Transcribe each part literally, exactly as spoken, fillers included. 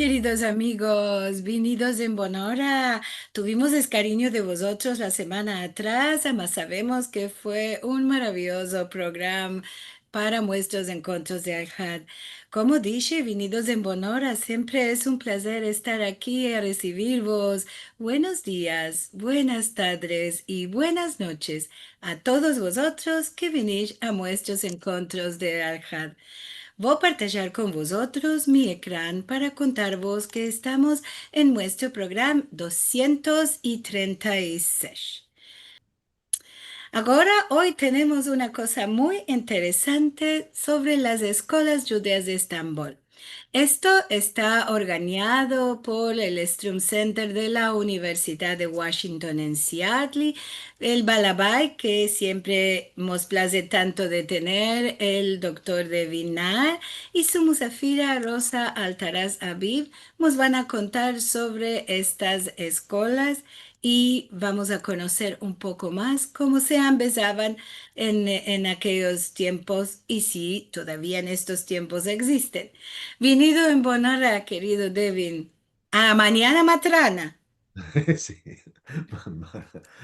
Keridos amigos, vinidos en bona ora. Tuvimos el karinyo de vozotros la semana atras, ama savemos ke fue un maraviozo programa para muestros enkontros de Alhad. Komo dishe, vinidos en bona ora. Siempre es un plazer estar aki a resivirvos. Buenos dias, buenas tadres i buenas noches a todos vozotros ke vinish a muestros enkontros de Alhad. Vo partajar kon vozotros mi ekran para kontarvos ke estamos en muestro programa dosientos i trenta i sesh. Agora, oy tenemos una koza muy interesante sovre las eskolas djudeas de Estambol. Esto esta organiado por el Strum Center de la Universidad de Washington en Seattle, el balabay ke siempre mos plaze tanto de tener, el doktor Devin Naar, i su musafira Rosa Altaraz Aviv, mos van a kontar sovre estas eskolas i vamos a konoser un poko mas komo se ambezavan en, en akeyos tiempos i si todavia en estos tiempos egzisten. Vinido en bona ora, kerido Devin. A manyana matrana. Si.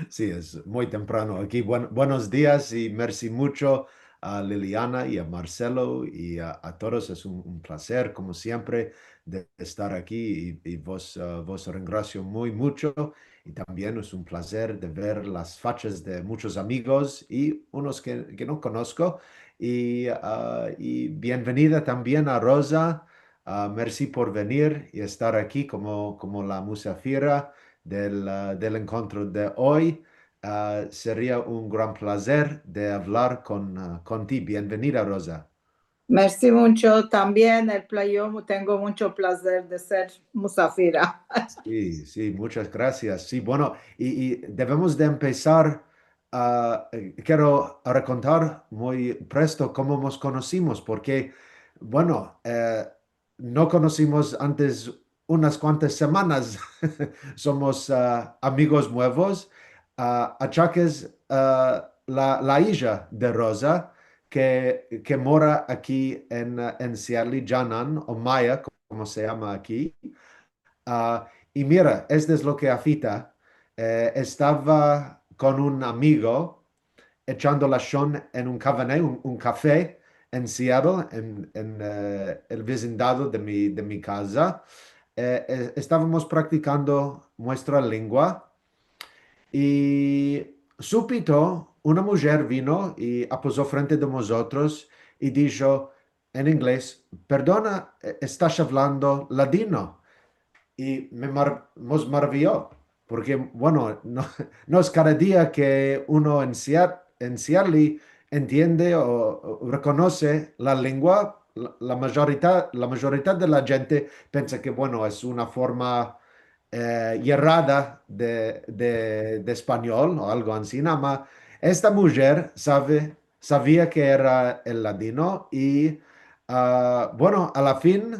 Si, es muy temprano aki. Buen-, buenos dias i mersi muncho a Liliana i a Marcelo i a, a todos. Es un, un plazer, komo siempre, de estar aki i, i vos, a, vos rengrasio muy muncho. I tambien es un plazer de ver las fachas de munchos amigos i unos ke, ke no konosko. I, a, i bienvenida tambien a Rosa. A, mersi por venir i estar aki komo, komo la musafira del, a, del enkontro de oy. A, seria un gran plazer de avlar kon, a, kon ti. Bienvenida, Rosa. Mersi muncho. Tambien el pla-, yo tengo muncho plazer de ser musafira. Si, si, munchas grasias. Si, bueno, i, i devemos de empesar, a, e, kero rekontar muy presto komo mos konosimos, porke, bueno, e, no konosimos antes unas kuantas semanas. Somos, a, amigos muevos, a, achakes, a, la, la ija de Rosa, ke, ke mora aki en, a, en Seattle, Janan, o Maya, komo se yama aki. A, i mira, esto es lo ke afita. E, estava kon un amigo, echando lashon en un kavane, un, un kafe en Seattle, en, en, e, el vizindado de mi, de mi kaza. E, e, estavamos praktikando muestra lengua i supito una mujer vino i apozo frente de mozotros i disho en inglez: "Perdona, e, estas avlando ladino?" I me mar-, mos maraviyo, porke, bueno, no, no es kada dia ke uno en Seat-, en Seattle entiende o, o rekonose la lengua. La, la majorita-, la majoridad de la djente pensa ke, bueno, es una forma, e, yerrada de, de, de espanyol o algo ansi, ama esta mujer save, savia ke era el ladino i, a, bueno, a la fin,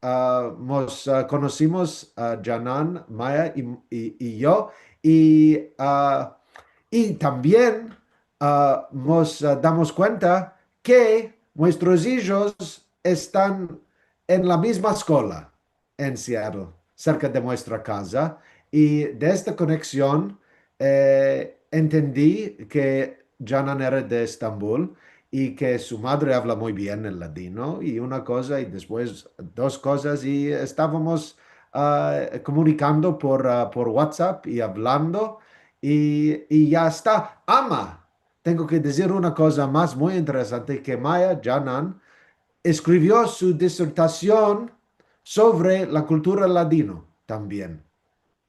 a, mos, a, konosimos, a, Janan, Maya i, i, i yo, i, a, i tambien, a, mos, a, damos kuenta ke muestros ijos estan en la mizma eskola en Seattle, serka de muestra kaza, i de esta koneksion, e, entendi ke Janan era de Estambul i ke su madre avla muy bien el ladino, i una koza, i despues dos kozas, i estavamos, a, komunikando por, a, por WhatsApp i avlando, i, i ya esta. Ama, tengo ke dizir una koza mas muy interesante, ke Maya Janan eskrivio su disertasion sovre la kultura ladino tambien,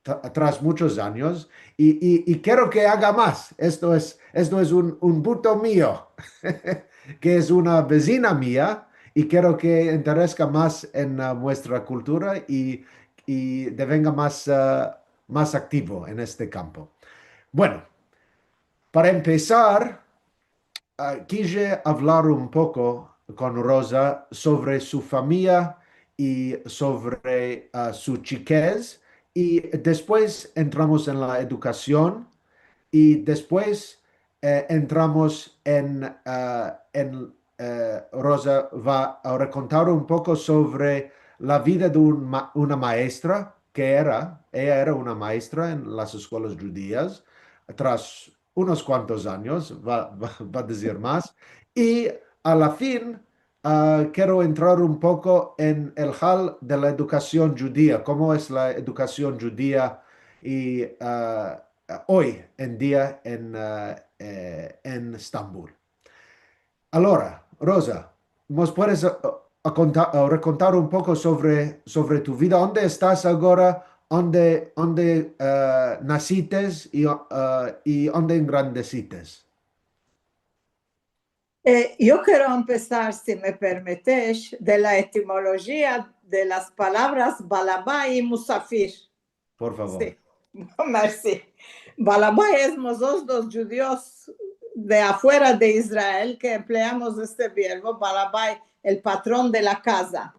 tra-, tras munchos anyos, i, i, i kero ke aga mas. Esto es, esto es un, un buto mio, ke es una vezina mia, i kero ke intereska mas en, a, muestra kultura i, i devenga mas, a, mas aktivo en este kampo. Bueno, para empesar, a, kije avlar un poko kon Rosa sovre su famiya i sovre, a, su chikez, i despues entramos en la edukasion, i despues, e, entramos en, a, en, e, Rosa va a rekontar un poko sovre la vida de un ma-, una maestra ke era, eya era una maestra en las eskuelas djudias, tras unos kuantos anyos, va, va, va dizir mas, i a la fin, ah, kero entrar un poko en el hal de la edukasion djudia, komo es la edukasion djudia i, ah, oy en dia en, ah, eh, en Estambul. Alora, Rosa, mos puedes, ah, ah, konta-, ah, rekontar un poko sovre, sovre tu vida? Onde estas agora? Onde, onde, ah, nasites i, ah, i onde engrandesites? Eh, yo kero empesar, si me permites, de la etimolojia de las palavras balabay i musafir. Por favor. Si. Mersi. Balabay es mozotros los djudios de afuera de Israel ke empleamos este verbo, balabay, el patron de la kaza.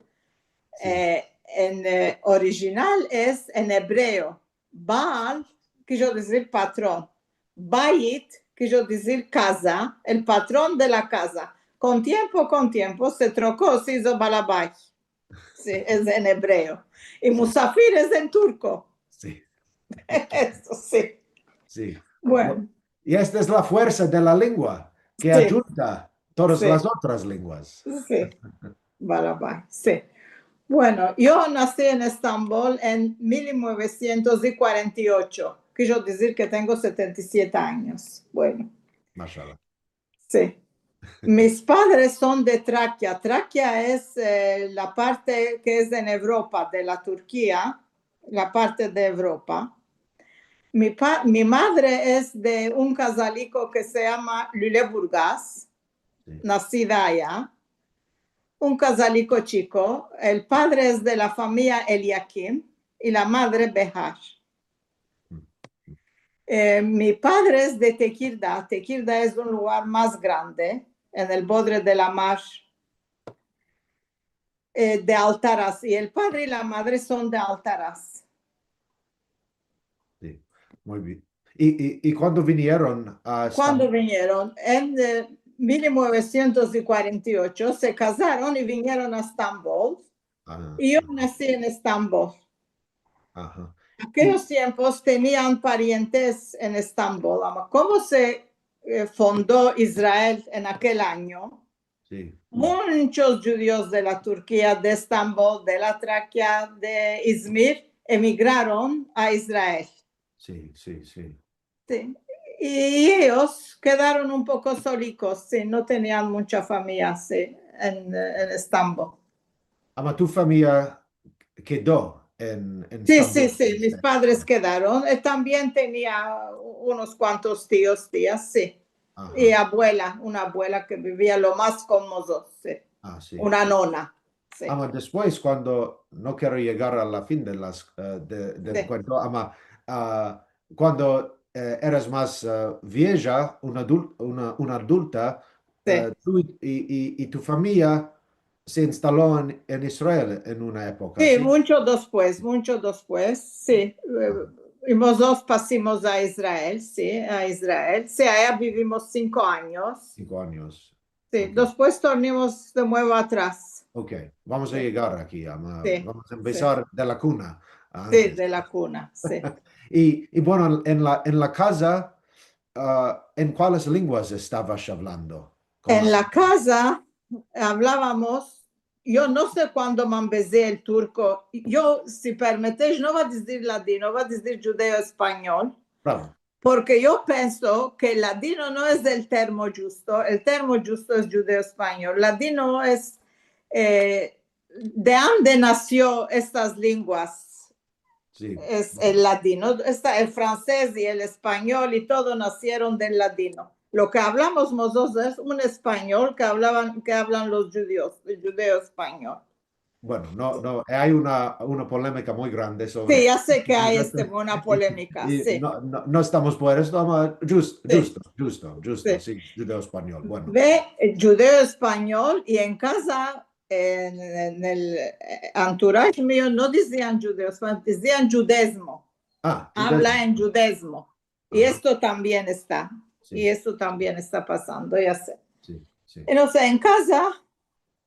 Si. Eh, en, eh, orijinal es en ebreo. Baal, kijo dizir patron. Bayit, kijo dizir kaza, el patron de la kaza. Kon tiempo, kon tiempo, se troko, se izo balabay. Si, es en ebreo. I musafir es en turko. Si. Esto si. Si. Bueno. I esta es la fuersa de la lengua, ke, si, ayunta todas, si, las otras lenguas. Si. Balabay, si. Bueno, yo nasi en Estambol en mil novesientos i kuarenta i ocho. Kijo dizir ke tengo setenta i siete anyos. Bueno. Mashallah. Si. Mis padres son de Trakia. Trakia es, eh, la parte ke es en Evropa, de la Turkia, la parte de Evropa. Mi pa-, mi madre es de un kazaliko ke se yama Luleburgaz, si, nasida aya. Un kazaliko chiko. El padre es de la famiya Eliakim i la madre Behar. Eh, mi padre es de Tekirda. Tekirda es un lugar mas grande, en el bodre de la mar, eh, de Altaras. I el padre i la madre son de Altaras. Si, muy bien. I, i, i kuando vinieron a Estambol? Kuando vinieron? En, eh, mil novesientos i kuarenta i ocho se kazaron i vinieron a Estambol. Aha. I yo nasi en Estambol. Aha. Akeyos tiempos tenian parientes en Estambol, ama komo se, eh, fondo Israel en akel anyo, si, munchos djudios de la Turkia, de Estambol, de la Trakia, de Izmir, emigraron a Israel. Si, si, si. Si. I eyos kedaron un poko solikos, si, no tenian muncha famiya, si, en, en Estambol. Ama tu famiya kedo en, en Estambol? Si, si, si, mis padres kedaron. Eh, tambien tenia unos kuantos tios, tias, si. Aha. I abuela, una abuela ke bivia lo mas kon mozotros, si. Ah, si. Una nona, si. Ama despues, kuando, no kero yegar a la fin de las, eh, de, del kuento, ama, ah, kuando, eh, eras mas, eh, vieja, una adul-, una, una adulta, si, eh, tu i, i, i, i tu famiya se instalo en, en Israel en una epoka, si, si? Muncho despues, muncho despues, si. Eh, i mozotros pasimos a Israel, si, a Israel. Si, aya bivimos sinko anyos. Sinko anyos. Si, ok, despues tornimos de muevo atras. Ok, vamos a yegar aki, ama, si, vamos a empesar, si, de la kuna, si, antes, de la kuna, si. I, i bueno, en la, en la kaza, ah, en kualas lenguas estavas avlando? En la kaza avlavamos, yo no se kuando me ambezi el turko, yo, si permitesh, no vo a dizir ladino, vo a dizir djudeo-espanyol. Bravo. Porke yo penso ke ladino no es el termo djusto, el termo djusto es djudeo-espanyol. Ladino es, eh, de ande nasio estas lenguas. Si. Es el ladino. Esta, el fransez i el espanyol i todo nasieron del ladino. Lo ke avlamos mozotros es un espanyol ke avlavan, ke avlan los djudios, el djudeo-espanyol. Bueno, no, no, ay una, una polemika muy grande sovre. Si, ya se ke ay este, una polemika, i, si, no, no, no estamos por esto, ama, djus-, si, djusto, djusto, djusto, si, si, djudeo-espanyol, bueno. Ve, eh, djudeo-espanyol, i en kaza, en, en el, eh, entourage mio no dizian djudeo-espanyol, dizian djudezmo. Ah, avla djudezmo. En djudezmo. I, aha, esto tambien esta. Si. I esto tambien esta pasando, ya se. Si, si. Entonses, en kaza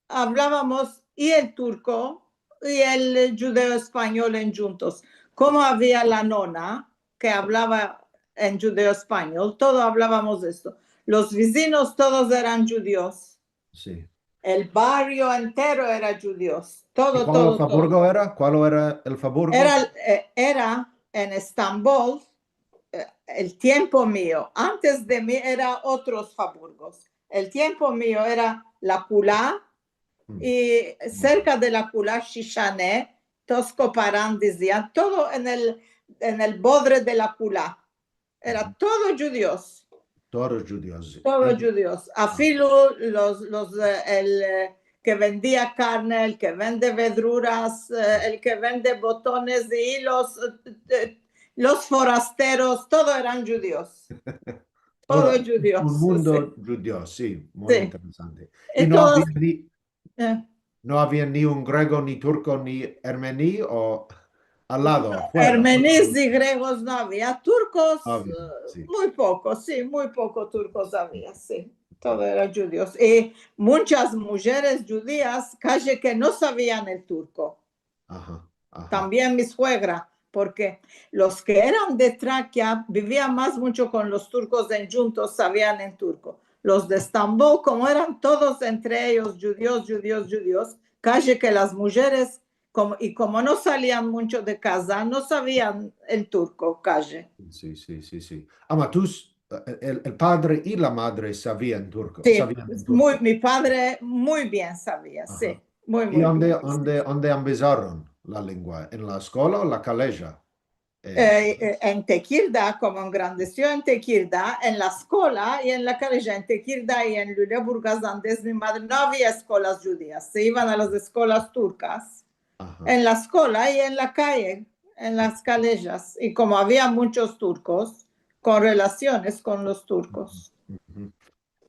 avlavamos i el turko i el djudeo-espanyol endjuntos. Komo avia la nona ke avlava en djudeo-espanyol, todo avlavamos esto. Los vizinos todos eran djudios. Si. El bario entero era djudios. Todo, todo, todo. I kualo faburgo era? Kualo era el faburgo? Era, eh, era en Estambol, eh, el tiempo mio. Antes de mi era otros faburgos. El tiempo mio era la Kula, i serka de la Kula, Shishane, Toskoparan, dizian, todo en el, en el bodre de la Kula. Era todo djudios. Todos djudios. Todos djudios. Afilu los, los, eh, el, eh, ke vendia karne, el ke vende verduras, eh, el ke vende botones i los, eh, los forasteros, todo eran djudios. Todo djudios, un mundo djudio, si, muy interesante. I no avia ni, no avia ni un grego, ni turko, ni ermeni o al lado, afuera? Ermenis i gregos no avia, turkos, eh, muy poko, si, muy poko turkos avia, si. Todo era djudios. I munchas mujeres djudias kaje ke no savian el turko. Aha, aha. Tambien mi suegra, porke los ke eran de Trakia bivian mas muncho kon los turkos endjuntos, savian en turko. Los de Estambol, komo eran todos entre eyos djudios, djudios, djudios, kaje ke las mujeres, komo, i komo no salian muncho de kaza, no savian el turko, kaje. Si, si, si, si. Ama tus, el, el padre i la madre savian turko, savian el turko. Muy, mi padre muy bien savia, si. Aha. Muy, muy bien. I onde, onde, onde ambezaron la lengua? En la eskola o la kaleja? Eh, eh, en Tekirda, komo engrandesio en Tekirda, en la eskola i en la kaleja, en Tekirda i en Luleburgaz, ande es mi madre, no avia eskolas djudias, se ivan a las eskolas turkas, aha, en la eskola i en la kaye, en las kalejas, i komo avia munchos turkos, kon relasiones kon los turkos. Uhu.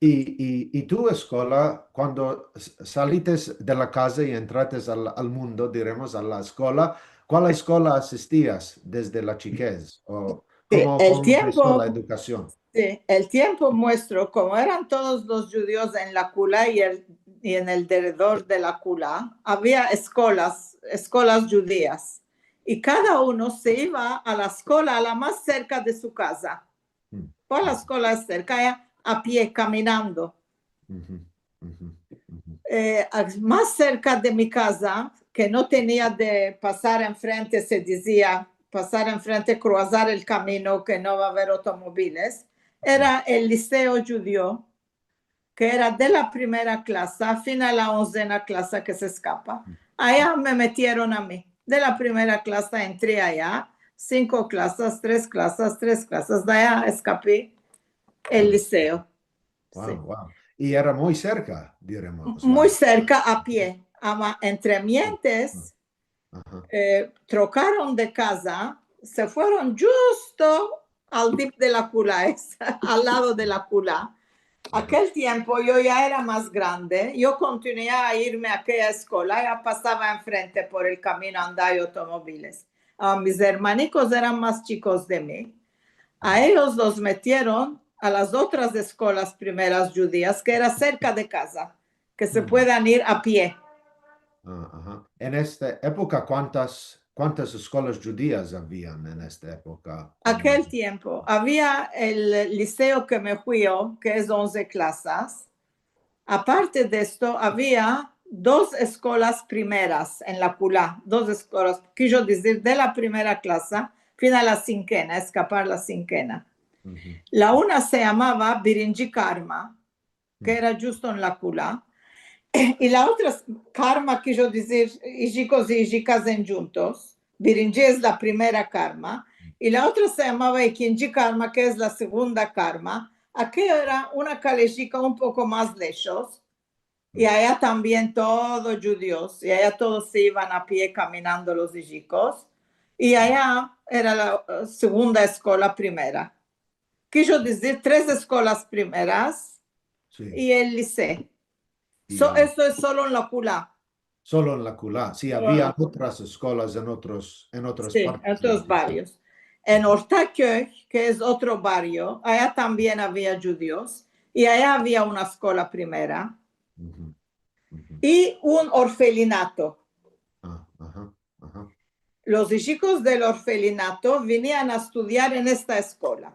I, i, i tu eskola, kuando s-, salites de la kaza i entrates al, al mundo, diremos, a la eskola, kual eskola asistias desde la chikez? O komo, komo empeso la edukasion? Si, el tiempo muestro, komo eran todos los djudios en la Kula i el, i en el deredor de la Kula, avia eskolas, eskolas djudias. I kada uno se iva a la eskola la mas serka de su kaza. Todas las eskolas serka, a pie, kaminando. Eh, a-, mas serka de mi kaza, ke no tenia de pasar enfrente, se dizia, pasar enfrente, kruazar el kamino, ke no va aver otomobiles, era el liseo djudio, ke era de la primera klasa fin a la onzena klasa ke se eskapa. Aya me metieron a mi. De la primera klasa entri aya, sinko klasas, tres klasas, tres klasas, de aya eskapi el liseo. Wow, wow. I era muy serka, diremos. Muy serka, a pie. Ama, entremientes, eh, trokaron de kaza, se fueron djusto al dip de la Kula, al lado de la Kula. Akel tiempo yo ya era mas grande, yo kontinuava a irme a akeya eskola, ya pasava enfrente por el kamino ande ay otomobiles. A mis ermanikos eran mas chikos de mi. A eyos los metieron a las otras eskolas primeras djudias, ke era serka de kaza, ke se puedan ir a pie. Ah, aha. En esta epoka, kuantas, kuantas eskolas djudias avian en esta epoka? Akel tiempo avia el liseo ke me fui yo, ke es onze klasas. Aparte de esto, avia dos eskolas primeras en la Kula, dos eskolas, kijo dizir, de la primera klasa fin a la sinkena, eskapar la sinkena. La una se yamava Birinci Karma, ke era djusto en la Kula, i la otra s-, Karma, kijo dizir, ijikos i ijikas endjuntos, Birinci es la primera Karma, i la otra se yamava Ikinci Karma, ke es la segunda Karma. Akeyo era una kalejika un poko mas leshos, i aya tambien todo djudios, i aya todos se ivan a pie kaminando los ijikos, i aya era la, eh, segunda eskola primera. Kijo dizir, tres eskolas primeras i el liseo. Esto es solo en la Kula. Solo en la Kula. Si, avia otras eskolas en otros, en otras partes del liseo. Si, en otros barrios. En Ortaköy, ke es otro barrio, aya tambien avia djudios, i aya avia una eskola primera i un orfelinato. Ah, Aha, aha. Los ijikos del orfelinato vinian a estudiar en esta eskola.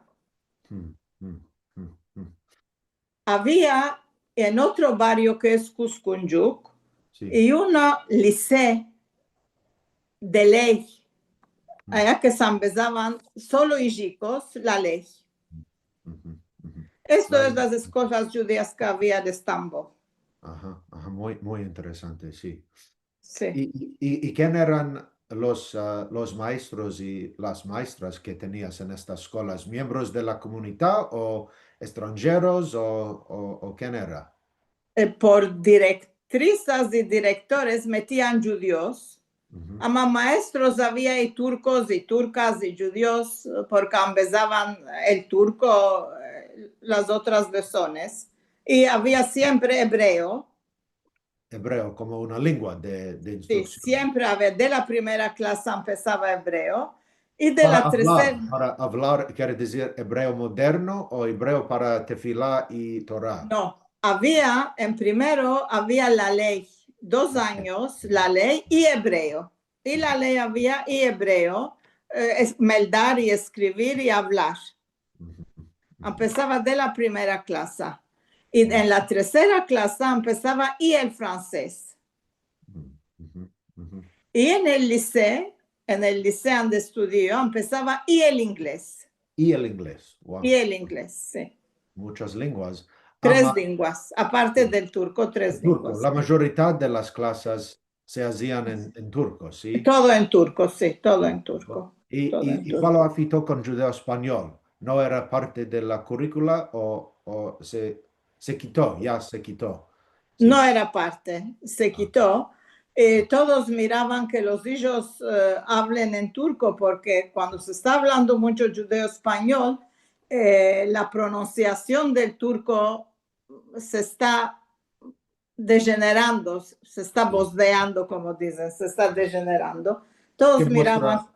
Hmm, hmm, hmm, hmm. Avia en otro bario ke es Kuzguncuk, si, i uno lise de ley. Hmm. Aya ke se ambezavan solo ijikos la ley. Mhm, mhm. Esto es las eskolas djudias ke avia de Estambol. Aha, aha, muy, muy interesante, si. Si. I, i, i, i ken eran los, ah, los maestros i las maestras ke tenias en estas eskolas? Miembros de la komunidad o estranjeros o, o, o ken era? Eh, por direktrisas i direktores metian djudios. Mhm. Ama maestros avia i turkos i turkas i djudios, eh, porke ambezavan el turko, eh, las otras lesones. I avia siempre ebreo. Ebreo komo una lengua de, de instruksion. Si, siempre avia, de la primera klase empesava ebreo, i de la tresera. Para avlar, para avlar, kere dizir ebreo moderno o ebreo para tefila i Tora? No, avia, en primero avia la ley, dos anyos, la ley i ebreo. I la ley avia i ebreo, eh, es-, meldar i eskrivir i avlar. Mhm. Empesava de la primera klase. I en la tresera klase empesava i el fransez. Mhm, mhm. I en el lise, en el lise ande estudii yo, empesava i el inglez. I el inglez, wow. I el inglez, si. Muchas lenguas. Tres lenguas, aparte del turko, tres lenguas. Turko. La mayoridad de las klasas se azian en, en turko, si? Todo en turko, si, todo en turko. I, i kualo afekto kon djudeo-espanyol? No era parte de la kurikula o, o se, se kito, ya se kito? Si. No era parte, se kito. Eh, todos miravan ke los ijos, eh, avlen en turko, porke kuando se esta avlando muncho djudeo-espanyol, eh, la pronunsiasion del turko se esta dejenerando, se esta bozdeando, komo dizen, se esta dejenerando. Todos miravan,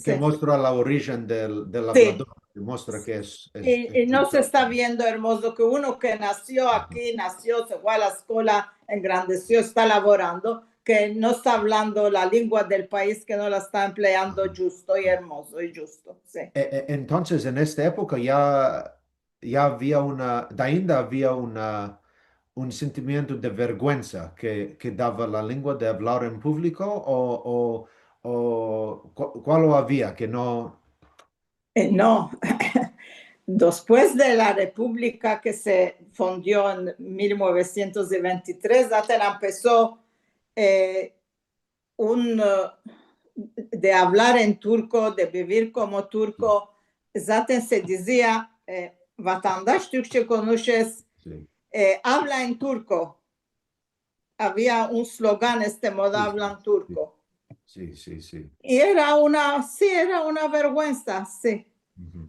ke mostra la orijen del, del avlador, ke mostra ke es, es, i, i no se esta viendo ermozo ke uno ke nasio aki, nasio, se fue a la eskola, engrandesio, esta lavorando, ke no esta avlando la lengua del pais, ke no la esta empleando djusto i ermozo i djusto, si. E, e, entonses, en esta epoka ya ya avia una, dainda avia una, un sentimiento de verguensa ke, ke dava la lengua de avlar en publiko o, o, o kua-, kualo avia ke no? Eh, no. Despues de la Republika ke se fundio en mil novesientos ventitres, ya te empeso, eh, un, eh, de avlar en turko, de bivir komo turko, zaten se dizia, eh, vatandaş Türkçe konuşez, e, avla en turko. Avia un slogan este moda, avla en turko. Si, si, si. I era una, si, era una verguensa, si.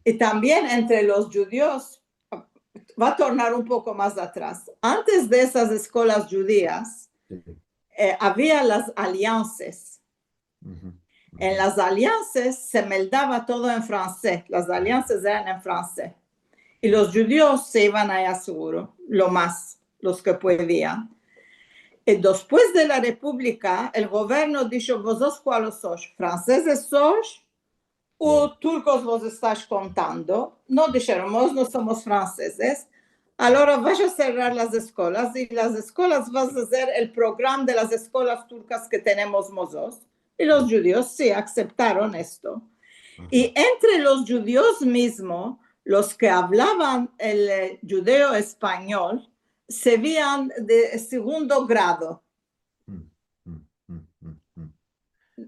I tambien entre los djudios, va a tornar un poko mas atras. Antes de esas eskolas djudias, eh, avia las alianses. En las alianses se meldava todo en fransez. Las alianses eran en fransez. I los djudios se ivan aya seguro, lo mas, los ke puedian. I despues de la Republika, el governo disho: "Vozotros kualos sosh? Fransezes sosh? U turkos vos estash kontando?" No, disheron, "Mos no somos fransezes." "Alora vash a serrar las eskolas i las eskolas vas a azer el programa de las eskolas turkas ke tenemos mozotros." I los djudios si akseptaron esto. I entre los djudios mizmo, los ke avlavan el, eh, djudeo-espanyol, se vian de segundo grado.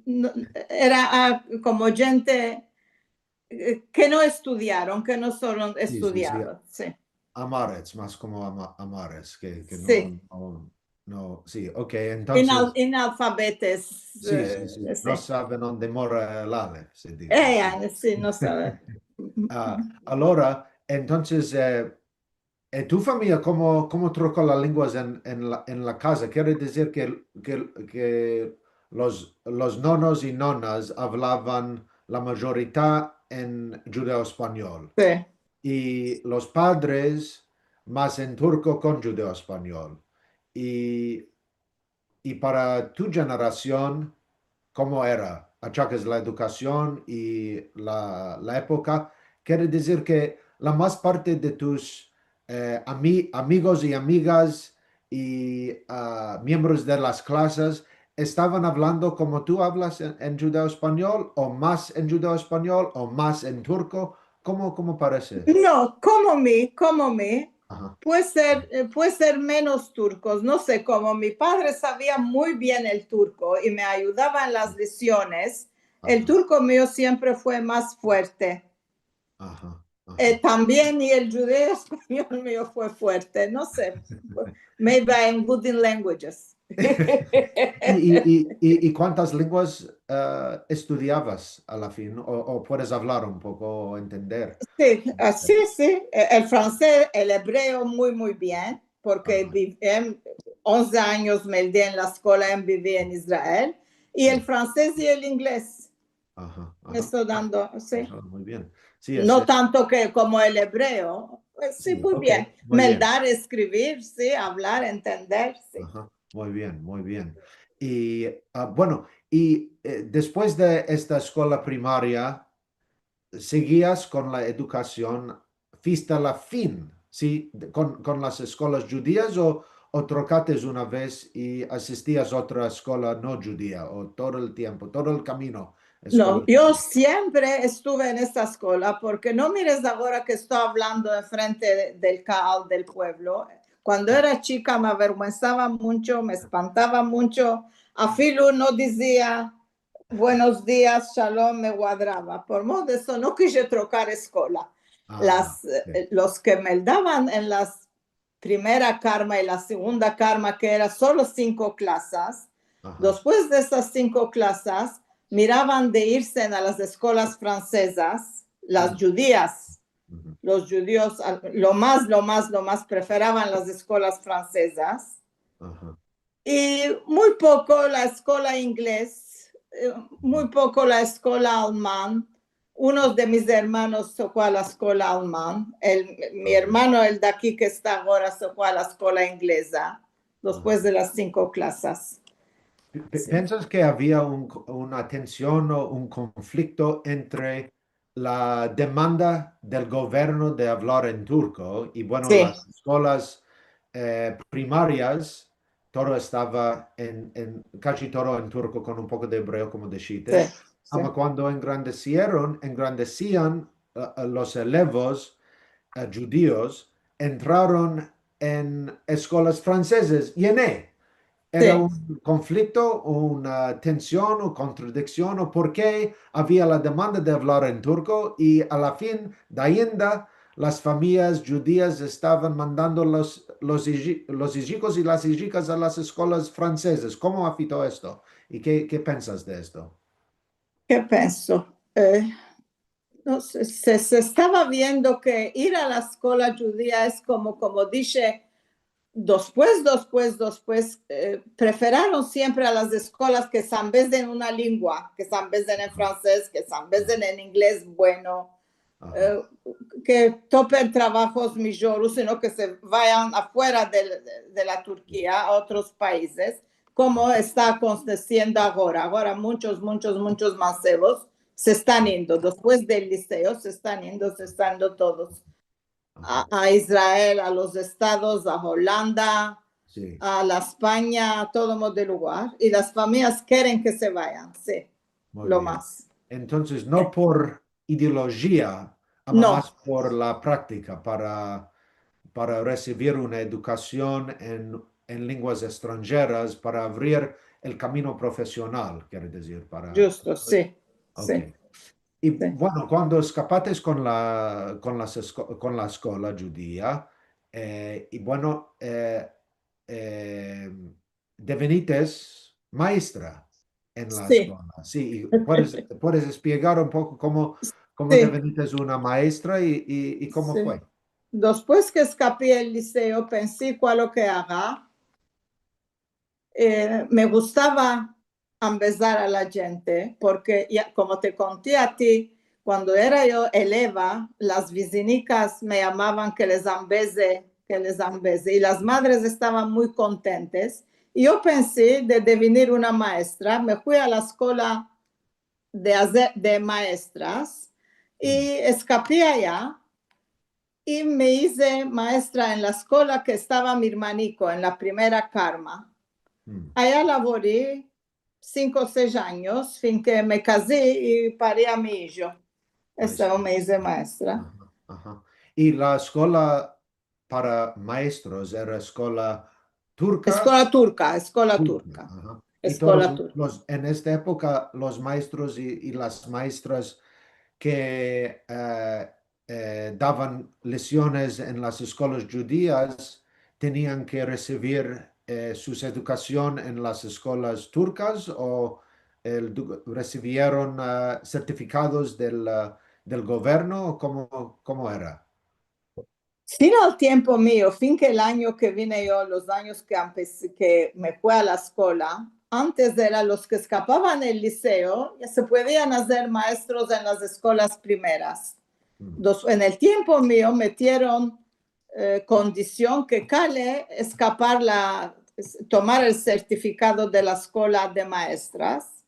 No, era, ah, komo djente, eh, ke no estudiaron, ke no son estudiados, si. Am-arets, mas komo am-, am-arets, ke, ke no, no, no, si, okey, entonses. Inal-, inalfabetes, si, si, no saven onde mora el alef, se dize. Eh, ya, si, no saven. Ah, alora, entonses, eh, e tu famiya, komo, komo troko las lenguas en, en la, en la kaza? Kere dizir ke, ke, ke los, los nonos i nonas avlavan la mayorita en djudeo-espanyol. Si. I los padres mas en turko kon djudeo-espanyol. I i para tu jenerasion, komo era, achakes la edukasion i la, la epoka, kere dizir ke la mas parte de tus, eh, ami-, amigos i amigas i, ah, miembros de las klasas estavan avlando komo tu avlas en, en djudeo-espanyol, o mas en djudeo-espanyol, o mas en turko? Komo, komo parese? No, komo mi, komo mi. Aha. Puede ser, eh, puede ser menos turkos, no se, komo mi padre savia muy bien el turko i me ayudava en las leksiones, el turko mio siempre fue mas fuerte. Aha, aha. Eh, tambien, i el djudeo-espanyol mio fue fuerte, no se. Maybe I'm good in languages. I, i, i, i, i kuantas lenguas, eh, estudiavas a la fin? O, o puedes avlar un poko o entender? Si, ah, si, si. E-, el fransez, el ebreo muy, muy bien, porke, aha, biv-, em, onze anyos me di en la eskola, em, bivi en Israel, i el fransez i el inglez. Aha, aha. Esto dando, si. Aha, muy bien. Si, no es, es tanto ke komo el ebreo. Eh, si, si, muy bien. Muy bien. Meldar, eskrivir, si, avlar, entender, si. Aha, muy bien, muy bien. I, ah, bueno, i, eh, despues de esta eskola primaria, sigias kon la edukasion fista la fin, si, de, kon, kon las eskolas djudias, o, o trokates una vez i asistias a otra eskola no djudia, o todo el tiempo, todo el kamino? No, eskola, yo siempre estuve en esa eskola, porke no mires agora ke esto avlando enfrente de, del kaal del puevlo. Kuando era chika me averguensava muncho, me espantava muncho, afilu no dizia, "Buenos dias, shalom", me guadrava. Por modo de esto no kije trokar eskola. Aha, las, si, eh, los ke meldavan en las primera karma i la segunda karma, ke era solo sinko klasas, aha, despues de esas sinko klasas, miravan de irse a las eskolas fransezas, las djudias. Los djudios, a, lo mas, lo mas, lo mas preferavan las eskolas fransezas. Aha. I muy poko la eskola inglez, eh, muy poko la eskola alman. Unos de mis ermanos se fue a la eskola alman. El, mi ermano, el de aki ke esta agora, se fue a la eskola ingleza, despues de las sinko klasas. Pe-, pe-, si, pensas ke avia un, una tension o un konflikto entre la demanda del governo de avlar en turko, i, bueno, si, las eskolas, eh, primarias, todo estava en, en, kaji todo en turko kon un poko de ebreo, komo dishiste. Si, si. Ama kuando engrandesieron, engrandesian, eh, eh, los elevos, eh, djudios, entraron en eskolas fransezas, i en e Era, si, un konflikto, una tension, o kontradiksion, o porke avia la demanda de avlar en turko, i a la fin de ainda las famiyas djudias estavan mandando los, los iji-, los ijikos i las ijikas a las eskolas fransezas. Komo afekto esto? I ke, ke pensas de esto? Ke penso? Eh, no se, se, se estava viendo ke ir a la eskola djudia es komo, komo dishe, despues, despues, despues, eh, preferaron siempre a las eskolas ke se ambezen una lengua, ke se ambezen en fransez, ke se ambezen en inglez, bueno, eh, ke topen trabahos mijor, sino ke se vayan afuera del, de la Turkia, a otros paizes, komo esta akontesiendo agora. Agora munchos, munchos, munchos mansevos se estan indo, despues del liseo, se estan indo, se estan indo todos a, a Israel, a los Estados, a Holanda, si, a la Espanya, a todo modo de lugar, i las famiyas keren ke se vayan, si, lo mas. Entonses, no por ideolojia, ama mas por la praktika, para, para resivir una edukasion en, en lenguas estranjeras, para avrir el kamino profesional, kere dizir, para... Djusto, si, si. I, bueno, kuando eskapates kon la, kon las esko-, kon la eskola djudia, eh, i bueno, eh, eh, devenites maestra en la eskola. Si, i puedes, puedes espiegar un poko komo, komo devenites una maestra i, i, i komo fue? Despues ke eskapi el liseo, pensi kualo ke aga. Eh, me gustava ambezar a la djente, porke ya, komo te konti a ti, kuando era yo eleva, las vizinikas me yamavan ke les ambeze, ke les ambeze, i las madres estavan muy kontentes, Yo pensi de devenir una maestra, me fui a la eskola de aze-, de maestras i eskapi aya i me ize maestra en la eskola ke estava mi ermaniko, en la primera Karma. Aya lavori sinko o sesh anyos, fin ke me kazi i pari a mi ijo. Esto me ize maestra. Aha, aha. I la eskola para maestros era eskola turka? Eskola turka, eskola turka. Aha. I todos los, en esta epoka, los maestros i, i las maestras ke, eh, eh, davan lesiones en las eskolas djudias tenian ke resivir, eh, sus edukasion en las eskolas turkas o el du-, resivieron, ah, sertifikados del, ah, del governo? Komo, komo era? Fin al tiempo mio, fin ke el anyo ke vine yo, los anyos ke empes-, ke me fui a la eskola, antes era los ke eskapavan el liseo, ya se podian azer maestros en las eskolas primeras. Dos-, en el tiempo mio metieron, eh, kondision ke kale eskapar la, tomar el sertifikado de la eskola de maestras,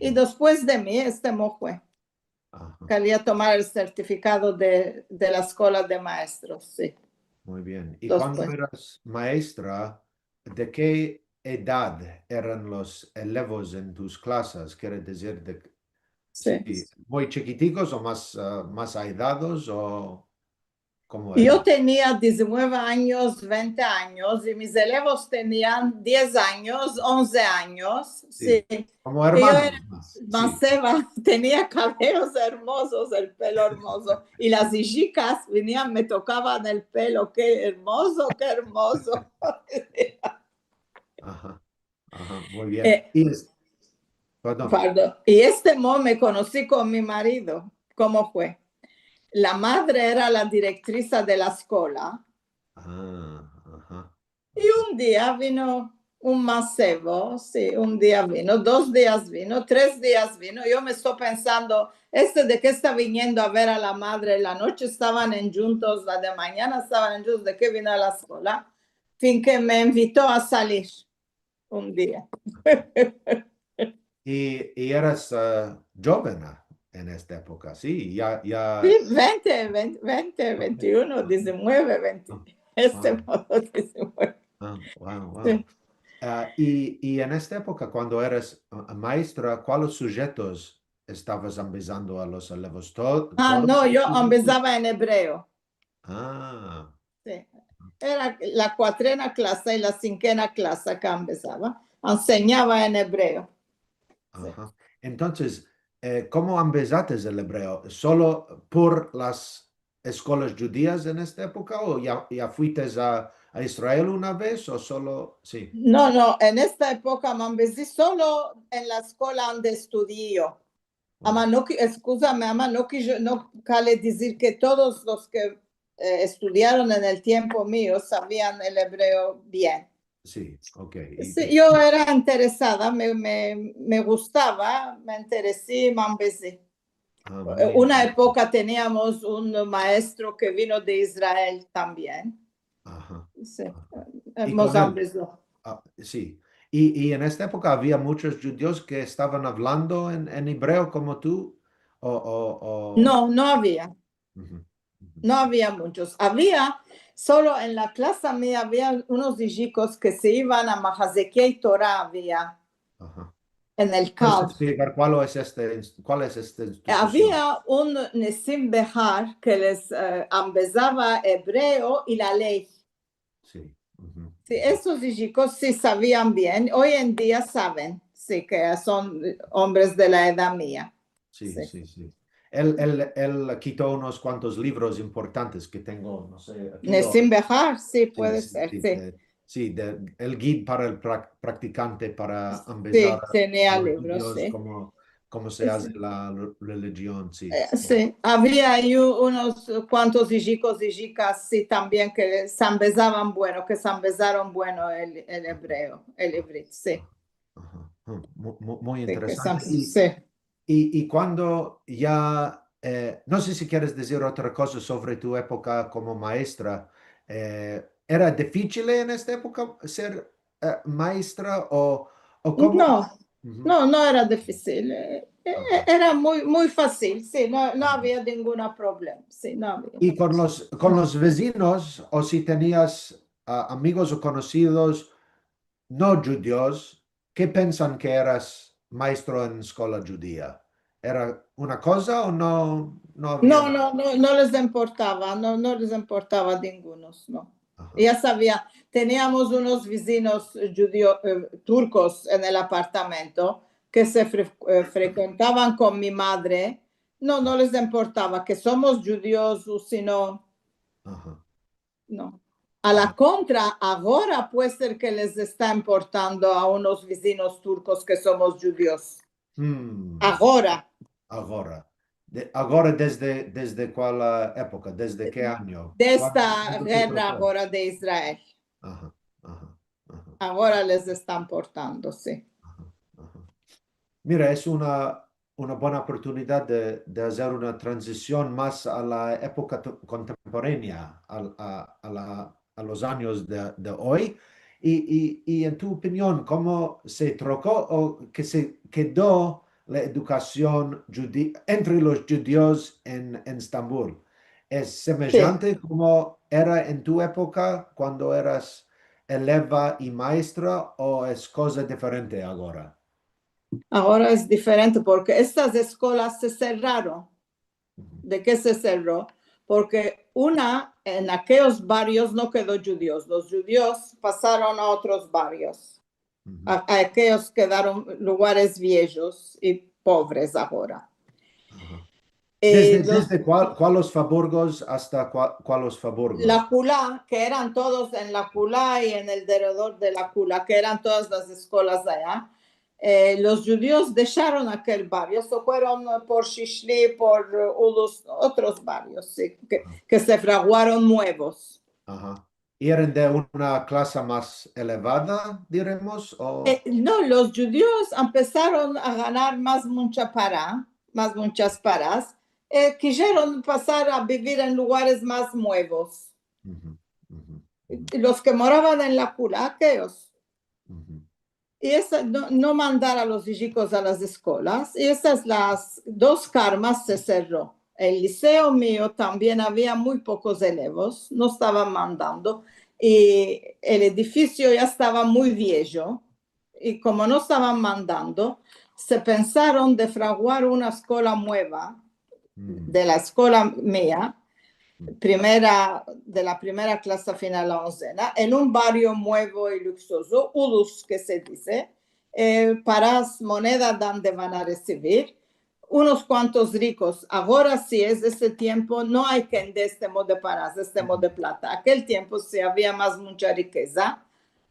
i despues de mi, este mo fue. Aha. Kalia tomar el sertifikado de, de la eskola de maestros, si. Muy bien. I kuando eras maestra, de ke edad eran los elevos en tus klasas? Kere dizir de, si, muy chikitikos o mas, ah, mas aedados o komo era? Yo tenia dizinueve anyos, vente anyos, i mis elevos tenian diez anyos, onze anyos, si. Komo ermanos mas, si. Yo era maseva, tenia kavelos ermozos, el pelo ermozo, i las ijikas vinian, me tokavan el pelo, ke ermozo, ke ermozo. Aha, aha, muy bien. Eh, i es-, pardon. Pardon. I este mo me konosi kon mi marido. Komo fue? La madre era la direktrisa de la eskola. Ah, aha. I un dia vino un masevo, si, un dia vino, dos dias vino, tres dias vino. Yo me esto pensando, este de ke esta viniendo a ver a la madre? La noche estavan endjuntos, la de manyana estavan endjuntos, de ke vino a la eskola? Fin ke me invito a salir un dia. I, i eras, ah, djovena en esta epoka, si, ya, ya. Si, vente, vente, vente, vente i uno, dizinueve, vente. Ah, este modo, dizinueve. Ah, wow, wow. Si. Ah, i, i en esta epoka, kuando eras, ah, maestra, kualos sujetos estavas ambezando a los elevos? To-, todos los sujetos? Ah, no, yo ambezava en ebreo. Ah. Si. Era la kuatrena klasa i la sinkena klasa ke ambezava. Ensenyava en ebreo. Si. Aha. Entonses, eh, komo ambezates el ebreo? Solo por las eskolas djudias en esta epoka o ya, ya fuites a, a Israel una vez o solo, si? No, no, en esta epoka me ambezi solo en la eskola ande estudii yo. Ama no ki-, eskuzame, ama no ki-, no kale dizir ke todos los ke, eh, estudiaron en el tiempo mio savian el ebreo bien. Si, okey. Si, yo era interesada, me, me, me gustava, me interesi, me ambezi. Ah, muy bien. Eh, una epoka teniamos un maestro ke vino de Israel tambien. Aha. Si. Aha. I mozambizo. Ah, si. I, i en esta epoka avia munchos djudios ke estavan avlando en, en ebreo komo tu? O, o, o... No, no avia. No avia munchos. Avia, solo en la klasa mia avia unos ijikos ke se ivan a Mahazekei Tora, avia. Aha. En el Kal. Puedes esplicar kual es este ins-, kual es este institusion? Avia un Nesim Behar ke les, eh, ambezava ebreo i la ley. Si. Si, esos ijikos si savian bien, oy en dia saven, si, ke son ombres de la edad mia. Si, si, si. El, el, el kito unos kuantos livros importantes ke tengo, no se, aki. Nesim Behar, si, puede ser, si. Si, de, el gid para el pra-, praktikante para ambezar a los djudios, si, komo komo se aze la re-, relijion, si. Eh, si. Avia ayi unos kuantos ijikos, ijikas, si, tambien ke se ambezavan bueno, ke se ambezaron bueno el, el ebreo, el ivrit, si. Aha. Mu-, mu-, muy interesante. Si, ke se am-, si. I, i, i kuando ya, eh, no se si keres dizir otra koza sovre tu epoka komo maestra, eh, era difisil en esta epoka ser eh, maestra o, o komo? No, no, no era difisil. Eh, eh, era muy, muy fasil, si, no, no avia ningun problema, si, no avia. I kon los, kon los vezinos, o si tenias, ah, amigos o konosidos no djudios, ke pensan ke eras maestro en eskola djudia? Era una koza o no, no avia? No, no, no, no les importava, no, no les importava ningunos, no. Aha. Ya savia, teniamos unos vezinos djudio-, eh, turkos en el apartamento ke se fre-, eh, frekuentavan kon mi madre. No, no les importava ke somos djudios o si no. Aha. No. A la kontra, agora puede ser ke les esta importando a unos vezinos turkos ke somos djudios. Hmm. Agora. Agora. De, agora desde, desde kual, ah, epoka? Desde ke anyo? De esta gerra agora de Israel. Aha, aha, aha. Agora les esta importando, si. Aha, aha. Mira, es una, una buena oportunidad de, de azer una tranzision mas a la epoka to-, kontemporanea, al, a, a la, a los anyos de, de oy. I, i, i en tu opinion, komo se troko o ke se kedo la edukasion djudi-, entre los djudios en, en Estambul? Es semejante komo era en tu epoka kuando eras eleva i maestra o es koza diferente agora? Agora es diferente porke estas eskolas se serraron. Uhu. De ke se serro? Porke una, en akeyos barios no kedo djudios. Los djudios pasaron a otros barios. Uhu. A, a akeyos kedaron lugares viejos i povres agora. Aha. Eh, desde, los desde kual, kualos faburgos asta kua-, kualos faburgos? La Kula, ke eran todos en La Kula i en el deredor de La Kula, ke eran todas las eskolas aya. Eh, los djudios desharon akel bario, se fueron por Shishli, por, eh, Ulus, otros barios, si, ke, aha, ke se fraguaron muevos. Aha. Eran de una klasa mas elevada, diremos, o? Eh, no, los djudios empesaron a ganar mas muncha para, mas munchas paras, eh, kizieron pasar a bivir en lugares mas muevos. Uhu, uhu, uhu. Los ke moravan en La Kula, akeyos. Uhu. I esa, no, no mandar a los ijikos a las eskolas, i esas las dos karmas se serro. El liseo mio tambien avia muy pokos elevos, no estavan mandando, i el edifisio ya estava muy viejo, i komo no estavan mandando, se pensaron de fraguar una eskola mueva, mm, de la eskola mia, mm, primera, de la primera klasa final a onzena, en un bario muevo i luksozo, Ulus ke se dize, eh, paras moneda dande van a resivir, unos kuantos rikos. Agora si es ese tiempo, no ay kende este mo de paras, este mo de plata. Akel tiempo si avia mas muncha rikeza.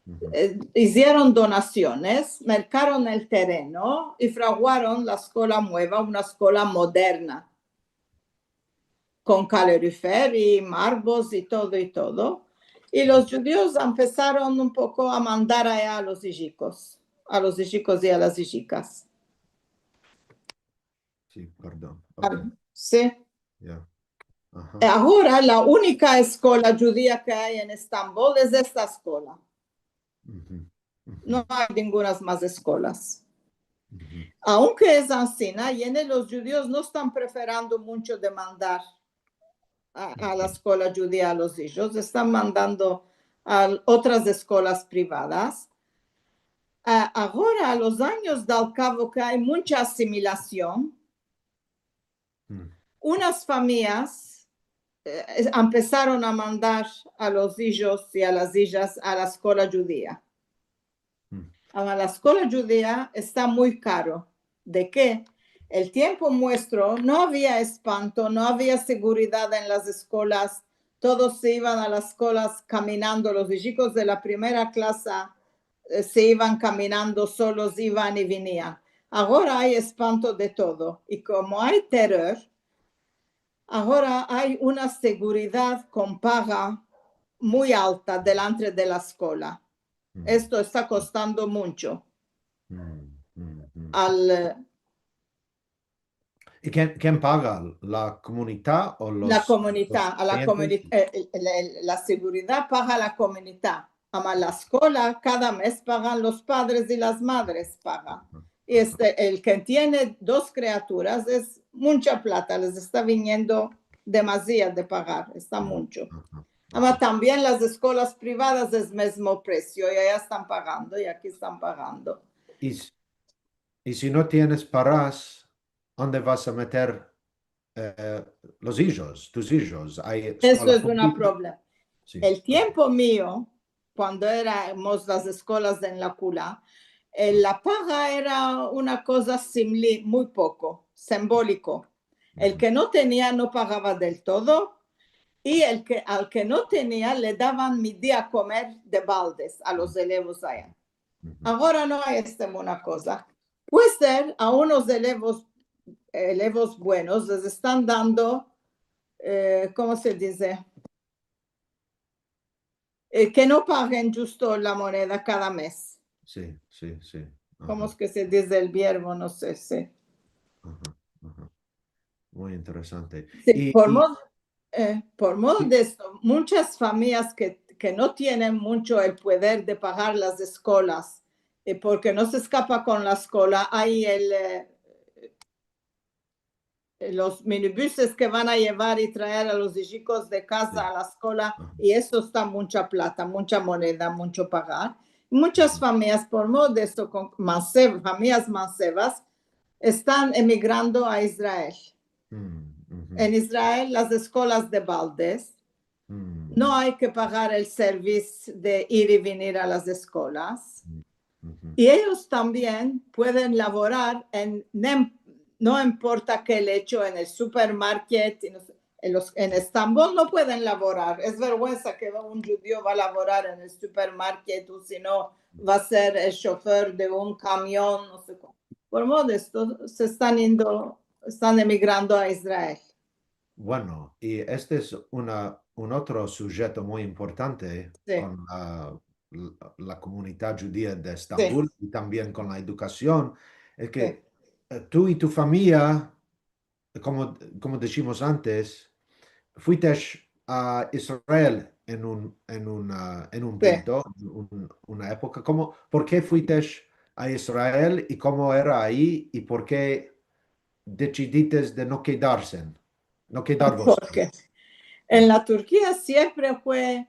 Uhu. Eh, izieron donasiones, merkaron el tereno i fraguaron la eskola mueva, una eskola moderna, kon kalorifer i marbos i todo i todo. I los djudios empesaron un poko a mandar aya a los ijikos, a los ijikos i a las ijikas. Si, pardon. Ah, okey, si. Ya. Aha. Eh, agora la unika eskola djudia ke ay en Estambol es esta eskola. Uhu, uhu. No ay ningunas mas eskolas. Uhu. Aunke es ansina, yene los djudios no estan preferando muncho de mandar a, a la, uhu, eskola djudia a los ijos, estan mandando a otras eskolas privadas. A, agora, a los anyos, dal kavo ke ay muncha asimilasion, mm, unas famiyas, eh, es-, empesaron a mandar a los ijos i a las ijas a la eskola djudia. Mm. Ama la eskola djudia esta muy karo. De ke? El tiempo muestro no avia espanto, no avia seguridad en las eskolas, todos se ivan a las eskolas kaminando, los ijikos de la primera klasa, eh, se ivan kaminando solos, ivan i vinian. Agora ay espanto de todo, i komo ay teror, agora ay una seguridad kon paga muy alta delantre de la eskola. Mm. Esto esta kostando muncho. Mm, mm, mm. Al, eh, I ken, ken paga? La komunita o los, la komunita, los a la komunita, eh, el, el, el, la seguridad paga la komunita. Ama la eskola, kada mez pagan los padres i las madres, pagan. I este, el ke tiene dos kriaturas, es muncha plata, les esta viniendo demaziado de pagar, esta muncho. Ama tambien las eskolas privadas es mezmo presio, i aya estan pagando, i aki estan pagando. I s-, i si no tienes paras, onde vas a meter, e, los ijos, tus ijos? Ay eskola publika? Esto es un problema. Si. El tiempo mio, kuando eramos las eskolas en la kula, e, la paga era una koza simli, muy poko, simboliko. El ke no tenia no pagava del todo, i el ke, al ke no tenia le davan midia komer de baldes a los elevos aya. Agora no ay este una koza. Puede ser a unos elevos, elevos buenos les estan dando, e, komo se dize? E, ke no pagen djusto la moneda kada mez. Si, si, si. Komo es ke se dize el verbo? No se, si. Muy interesante. Si, por modo, e, por modo de esto, munchas famiyas ke, ke no tienen muncho el pueder de pagar las eskolas, e, porke no se eskapa kon la eskola, ay el, e, los minibuses ke van a yevar i traer a los ijikos de kaza a la eskola, i esto esta muncha plata, muncha moneda, muncho pagar. Munchas famiyas, por modo de esto, kon manse-, famiyas mansevas, estan emigrando a Israel. En Israel, las eskolas de baldes, no ay ke pagar el servis de ir i venir a las eskolas. I eyos tambien pueden lavorar en, nem-, no importa ke el echo, en el supermarket, i no se, en los, en Estambol no pueden lavorar. Es verguensa ke un djudio va a lavorar en el supermarket, o si no, va a ser el shofer de un kamion, no se ko-, por modo de esto, se estan yendo, estan emigrando a Israel. Bueno, i este es una, un otro sujeto muy importante kon la, la, la komunidad djudia de Estambol i tambien kon la edukasion, es ke, e, tu i tu famiya, komo, komo dishimos antes, fuitesh a Israel en un, en un, a, en un punto, un, una epoka. Komo, por ke fuitesh a Israel i komo era ayi i por ke desidites de no kedarse, no kedar vos? Porke en la Turkia siempre fue,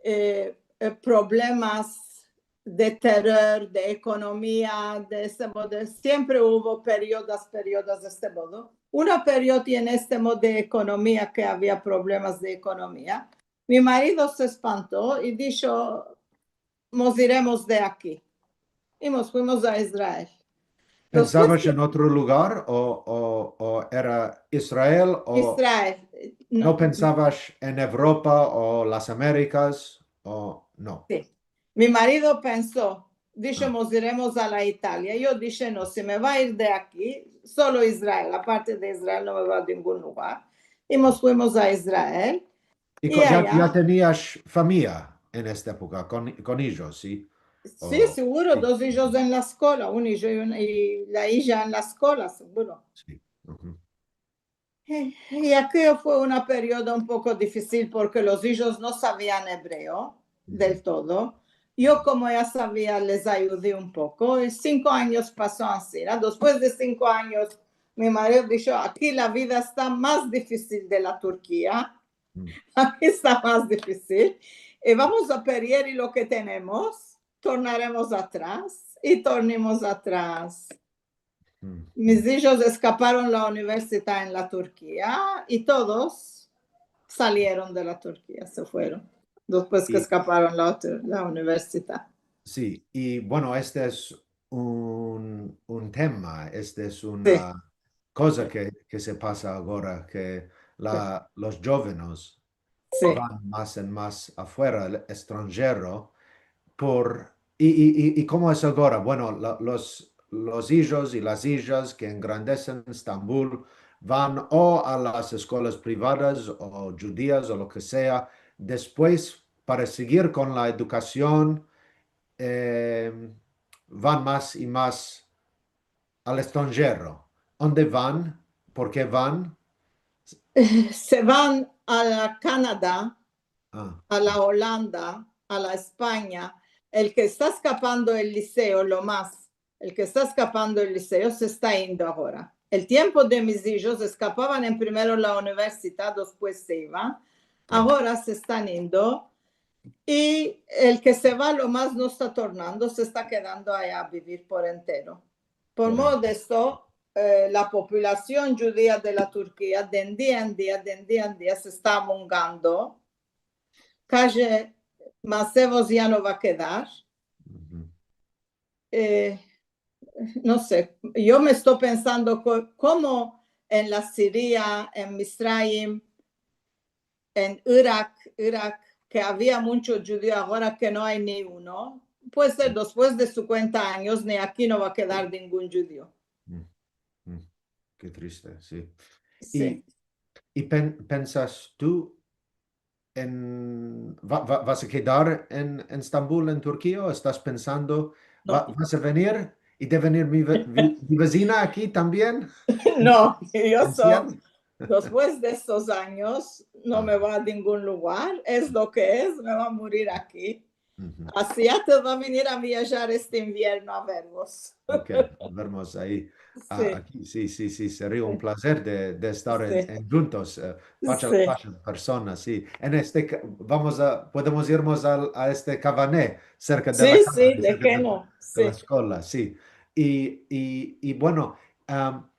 e, e, problemas de teror, de ekonomia, de este modo. Siempre uvo periodas, periodas de este modo. Una perioda en este modo de ekonomia ke avia problemas de ekonomia. Mi marido se espanto i disho, "Mos iremos de aki." I mos fuimos a Israel. Pensavas en otro lugar o, o, o era Israel o Israel. No pensavas en Evropa o las Amerikas o no? Si. Mi marido penso, disho, "Mos iremos a la Italia." Yo dishe, "No, si me va a ir de aki, solo Israel, aparte de Israel no me va a ningun lugar." I mos fuimos a Israel. I ko-, ya, ya tenias famiya en esta epoka, kon, kon ijos, si? Si, siguro, dos ijos en la eskola, un ijo i un, i la ija en la eskola, siguro. Si. I akeyo fue una perioda un poko difisil porke los ijos no savian ebreo del todo. Yo, komo ya savia, les ayudi un poko. I sinko anyos paso ansina. Despues de sinko anyos, mi marido disho, "Aki la vida esta mas difisil de la Turkia." Aki esta mas difisil. I vamos a perder lo ke tenemos, tornaremos atras, i tornimos atras. Mis ijos eskaparon la universidad en la Turkia i todos salieron de la Turkia, se fueron, despues ke eskaparon la otra, la universidad. Si, i bueno, este es un, un tema, este es una koza ke, ke se pasa agora, ke la, los djovenes van mas en mas afuera, al estranjero, por, i, i, i, i komo es agora? Bueno, la, los, los ijos i las ijas ke engrandesen en Estambol van o a las eskolas privadas o djudias o lo ke sea, despues para segir kon la edukasion, e, van mas i mas al estranjero. Onde van? Por ke van? Se van a la Kanada, a la Olanda, a la Espanya, el ke esta eskapando el liseo, lo mas, el ke esta eskapando el liseo, se esta indo agora. El tiempo de mis ijos eskapavan en primero la universidad, despues se ivan. Agora se estan indo. I el ke se va lo mas no esta tornando, se esta kedando aya a bivir por entero. Por modo de esto, eh, la populasion djudia de la Turkia, de en dia en dia, de en dia en dia, se esta amungando. Kaji mansevos ya no va a kedar. Eh, no se, yo me esto pensando ko-, komo en la Siria, en Misraim, en Irak, Irak, ke avia muncho djudio, agora ke no ay ni uno, puede ser despues de sinkuenta anyos, ni aki no va a kedar ningun djudio. Mm, mm. Ke triste, si. Si. I, i pen-, pensas tu en, va, va, vas a kedar en, en Estambul, en Turkia, o estas pensando, va, vas a venir i de venir mi ve-, vi-, mi vezina aki tambien? No, yo so, despues de estos anyos, no me vo a ningun lugar, es lo ke es, me vo a murir aki. Asi ya te va a venir a viajar este invierno a vervos. Ok, a vermos ayi. A, si. Aki, si, si, si, seria un plazer de, de estar en, si, en djuntos, eh, facha a facha, en persona, si. En este ka-, vamos a, podemos irmos al, a este kavane, serka de la kaza, si, de la eskola, si. I, i, i, bueno, am,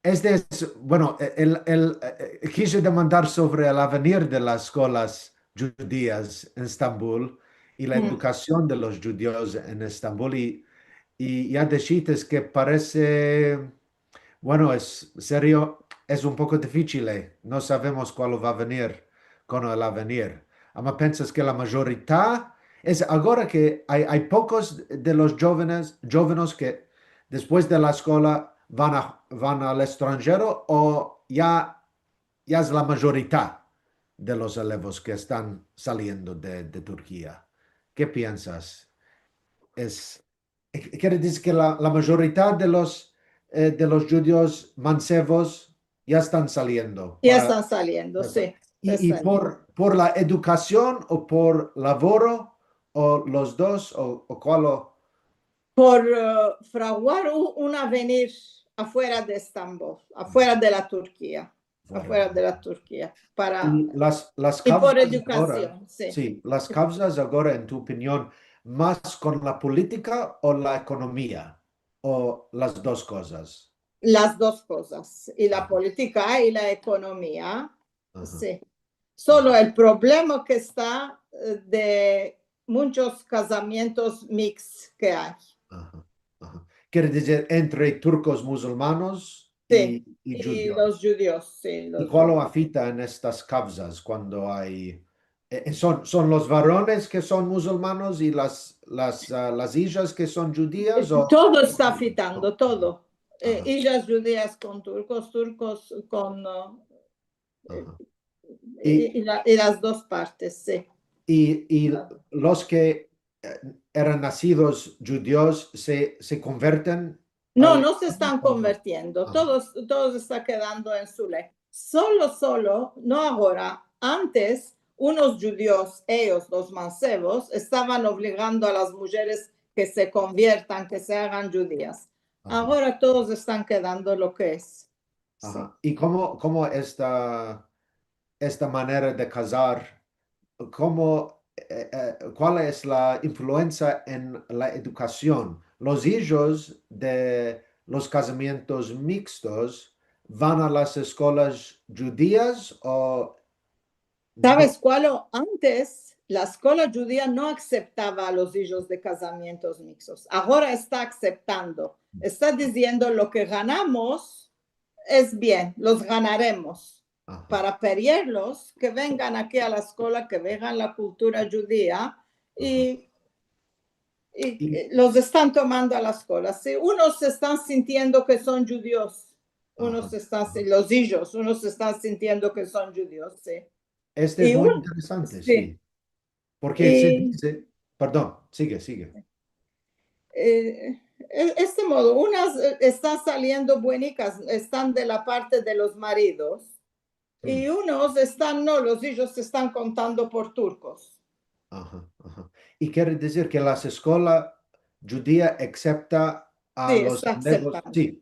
este es, bueno, el, el, eh, kije demandar sovre el avenir de las eskolas djudias en Estambul i la edukasion de los djudios en Estambul i, i ya deshites ke parese, bueno, es serio, es un poko difichil, eh, no savemos kual va a venir kon el avenir. Ama pensas ke la majorita es agora ke ay, ay pokos de los djovenes, djovenes ke despues de la eskola van a, van al estranjero o ya, ya es la majorita de los elevos ke estan saliendo de, de Turkia. Ke pensas? Es, eh, kere dizir ke la, la majorita de los, eh, de los djudios mansevos ya estan saliendo. Ya estan saliendo, si. I, i por, por la edukasion o por lavoro o los dos o, o kual o? Por, eh, fraguar u-, un avenir afuera de Estambul, afuera de la Turkia, afuera de la Turkia, para, i las, las kavzas agora, i por edukasion, si. Si, las kavzas agora, en tu opinion, mas kon la politika o la ekonomia, o las dos kozas? Las dos kozas, i la politika i la ekonomia. Si. Solo el problema ke esta, eh, de munchos kazamientos miks ke ay. Kere dizir, entre turkos musulmanos i, i djudios. I los djudios, si, los djudios. I kual afekta en estas kavzas kuando ay, eh, son, son los varones ke son musulmanos i las, las, ah, las ijas ke son djudias, o? Todo esta afektando, todo. Eh, ijas djudias kon turkos, turkos kon, ah, i, i la, i las dos partes, si. I, i los ke, eh, eran nasidos djudios se, se konverten? No, no se estan konvertiendo. Todos, todos esta kedando en su ley. Solo, solo, no agora, antes, unos djudios, eyos, los mansevos, estavan ovligando a las mujeres ke se konviertan, ke se agan djudias. Agora todos estan kedando lo ke es. Si. I komo, komo esta, esta manera de kazar, komo, eh, eh, kual es la influensia en la edukasion? Los ijos de los kazamientos mikstos van a las eskolas djudias o Saves kualo? Antes, la eskola djudia no aseptava a los ijos de kazamientos mikstos. Agora esta aseptando. Esta diziendo, lo ke ganamos es bien, los ganaremos. Para perderlos, ke vengan aki a la eskola, ke vean la kultura djudia i, i, eh, los estan tomando a la eskola. Si, unos se estan sintiendo ke son djudios, unos se estan si-, los ijos, unos se estan sintiendo ke son djudios, si. Este es muy interesante, si. Porke se dize, pardon, sige, sige. Eh, e-, este modo, unas, eh, estan saliendo buenikas, estan de la parte de los maridos, i unos estan, no, los ijos se estan kontando por turkos. Aha, aha. I kere dizir ke las eskola djudia aksepta a los alegos, si.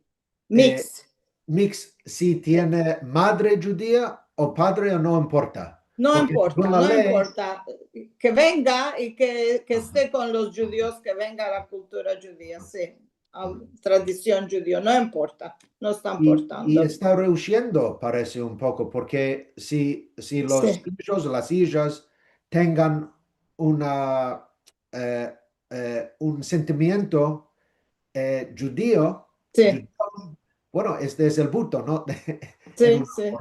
Mix. Mix, si tiene madre djudia o padre, o no importa. No importa, no importa. Ke venga i ke, ke este kon los djudios, ke venga la kultura djudia, si. A tradision djudio, no importa, no esta importando. I esta reushiendo, parese un poko, porke si, si los ijos, las ijas tengan una, eh, eh, un sentimiento, eh, djudio, djudio, bueno, este es el buto, no? Si, si.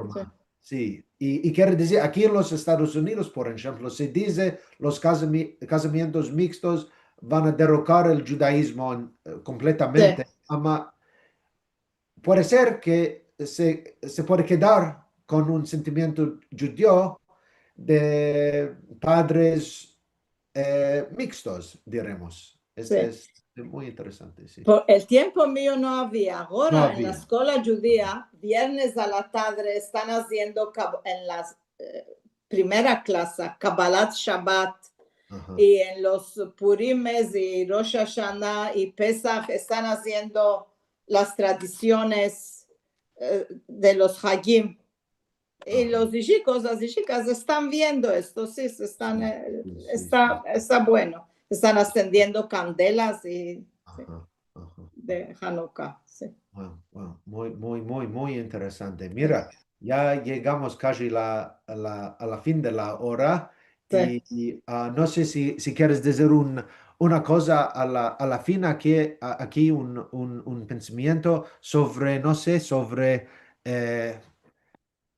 Si, i, i kere dizir, aki en los Estados Unidos, por enshemplo, se dize los kazami-, kazamientos mikstos van a derokar el djudaizmo en, eh, kompletamente, ama puede ser ke se, se puede kedar kon un sentimiento djudio de padres, eh, mikstos, diremos. Este es muy interesante, si. Por el tiempo mio no avia. Agora en la eskola djudia, viernes a la tadre estan aziendo kab-, en las, eh, primera klasa, Kabalat Shabat, i en los Purimes i Rosh Ashana i Pesah estan aziendo las tradisiones, eh, de los Hagim. I los ijikos, las ijikas estan viendo esto, si, se estan, eh, esta, esta bueno. Estan ensendiendo kandelas i, si, de Hanuka, si. Wow, wow. Muy, muy, muy, muy interesante. Mira, ya yegamos kaji la, la, a la fin de la ora. I, i, ah, no se si, si keres dizir un, una koza a la, a la fin aki, a, aki un, un, un pensamiento sovre, no se, sovre, eh,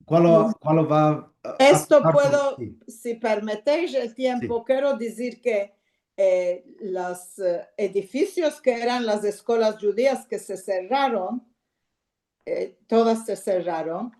kualo, kualo va a, a, esto puedo, si permitesh el tiempo, kero dizir ke, eh, los, eh, edifisios ke eran las eskolas djudias ke se serraron, eh, todas se serraron.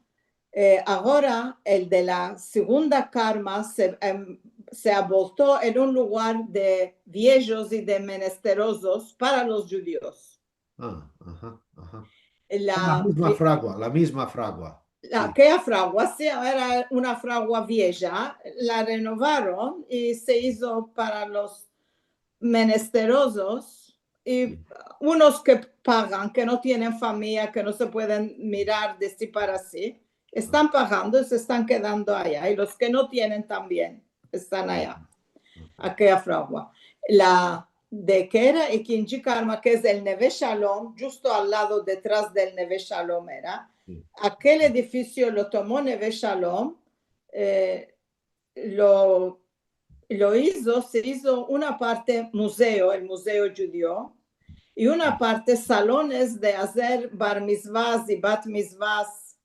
Eh, agora, el de la segunda karma se, em, se abolto en un lugar de viejos i de menesterozos para los djudios. Ah, aha, aha. La mizma fragua, la mizma fragua. Akeya fragua, si, era una fragua vieja, la renovaron i se izo para los menesterozos, i unos ke pagan, ke no tienen famiya, ke no se pueden mirar de si para si, estan pagando i se estan kedando aya, i los ke no tienen tambien estan aya. Akeya fragua. La de ke era ikinji karma, ke es el Neve Shalom, djusto al lado, detras del Neve Shalom era. Akel edifisio lo tomo Neve Shalom, eh, lo, lo izo, se izo una parte muzeo, el muzeo djudio, i una parte salones de azer bar mizvas i bat mizvas,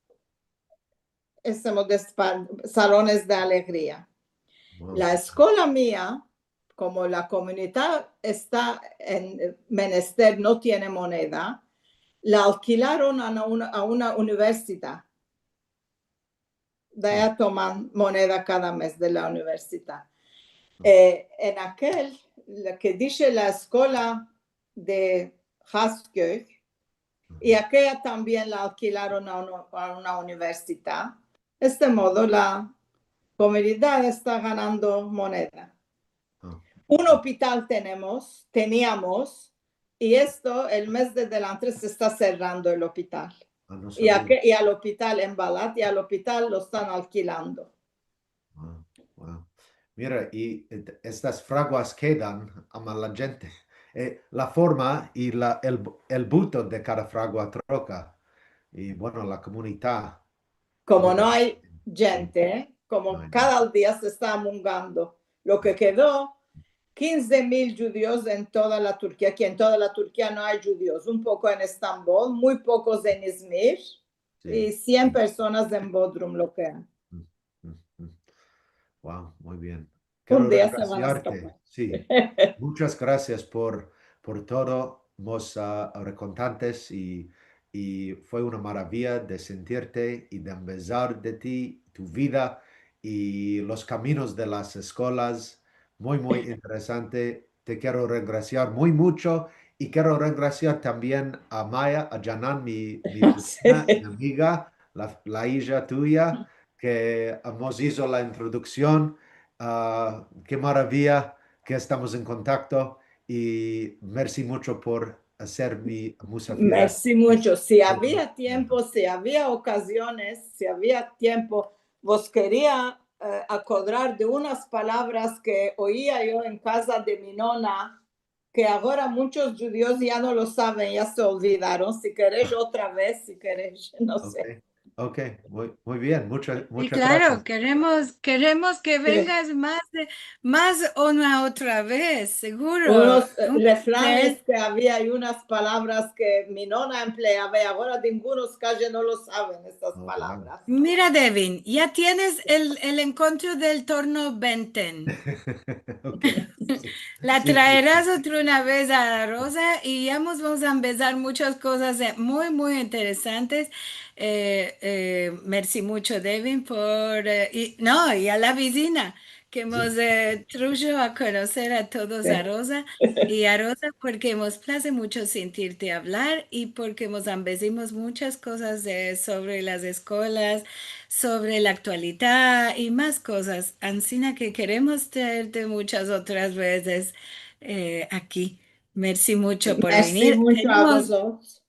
este modo de spa-, salones de alegria. La eskola mia, komo la komunidad esta en menester, no tiene moneda, la alkilaron a una, a una universidad. De aya toman moneda kada mez de la universidad. Eh, en akel, lo ke dishe la eskola de Haskell, i akeya tambien la alkilaron a uno, a una universidad. Este modo la komunidad esta ganando moneda. Un ospital tenemos, teniamos, i esto, el mez de delantre se esta serrando el ospital. Ah, no savia. I a ke, i al ospital en Balat, i al ospital lo estan alkilando. Wow, wow. Mira, i, eh, estas fraguas kedan, ama la djente, eh, la forma i la, el, el buto de kada fragua troka. I, bueno, la komunidad. Komo no ay djente, komo kada dia se esta amungando. Lo ke kedo, kinze mil djudios en toda la Turkia, ke en toda la Turkia no ay djudios, un poko en Estambol, muy pokos en Izmir, i sien personas en Bodrum lo ke ay. Wow, muy bien. Un dia se van a eskapar. Si. Muchas grasias por, por todo, mos, ah, rekontantes i, i fue una maraviya de sentirte i de ambezar de ti, tu vida i los kaminos de las eskolas. Muy, muy interesante. Te kero rengrasiar muy mucho i kero rengrasiar tambien a Maya, a Janan, mi, mi vizina, mi amiga, la, la ija tuya, ke mos izo la introduksion Ah, ke maraviya ke estamos en kontakto i mersi muncho por azer mi musafira. Mersi muncho. Si avia tiempo, si avia okaziones, si avia tiempo, vos keria, eh, akodrar de unas palavras ke oia yo en kaza de mi nona, ke agora munchos djudios ya no lo saven, ya se olvidaron. Si keresh otra vez, si keresh, no se. Okey, okey, muy, muy bien, munchas, munchas grasias. I klaro, keremos, keremos ke vengas mas de, mas una otra vez, seguro. Unos, eh, refranes ke avia i unas palavras ke mi nona empleava, i agora dingunos kaji no lo saven estas palavras. Mira, Devin, ya tienes el, el enkontro del torno Benten. Okey. La traeras otra una vez a Roza i ya mos vamos a empesar munchas kozas, eh, muy, muy interesantes. Eh, eh, mersi muncho, Devin, por, eh, i, no, i a la vizina ke mos, eh, trujo a konoser a todos a Roza i a Roza, porke mos plaze muncho sentirte avlar i porke mos ambezimos munchas kozas, eh, sovre las eskolas, sovre la aktualidad i mas kozas. Ansina ke keremos traerte munchas otras vezes, eh, aki. Mersi muncho por venir. Mersi muncho a vozotros.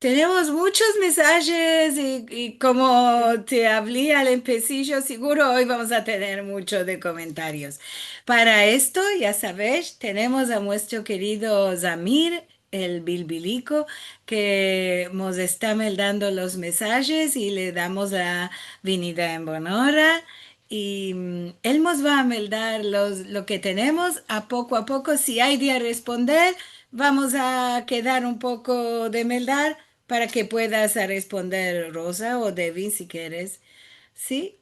Tenemos munchos mesajes i, i komo te avli al empesijo, seguro oy vamos a tener muncho de komentarios. Para esto, ya savesh, tenemos a muestro kerido Zamir, el bilbiliko, ke mos esta meldando los mesajes i le damos la bienvenida en bona ora. I, mm, el mos va a meldar los, lo ke tenemos a poko a poko. Si ay de responder, vamos a kedar un poko de meldar para ke puedas a responder, Roza o Devin, si keres. Si?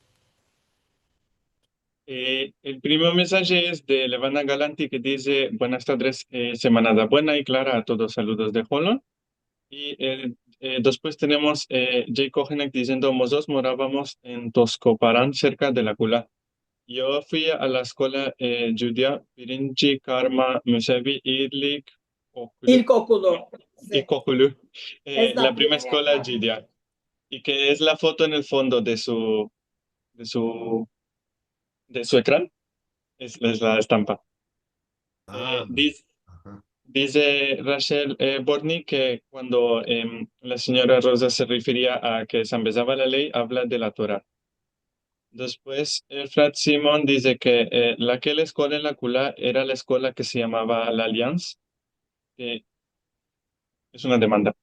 Eh, el primero mesaje es de Levana Galanti ke dize: "Buenas tadres, eh, semanada buena i klara a todos, saludos de Holon". I, eh, eh, despues tenemos, eh, Jay Kohenak diziendo: "Mozotros moravamos en Toskoparan, serka de la Kula. Yo fui a la eskola, eh, djudia, Birinci Karma Musevi İlk Okulu". İlkokulu. Si. İlkokulu. Eh, es la primera eskola djudia. I ke es la foto en el fondo de su, de su, de su ekran. Es, es la estampa. Eh, diz-, dize Rachel, eh, Bortnick ke kuando, em, la sinyora Roza se referia a ke se ambezava la ley, avla de la Tora. Despues, Efrat Simon dize ke, eh, la ke la eskola en la Kula era la eskola ke se yamava la Alliance, ke es una demanda.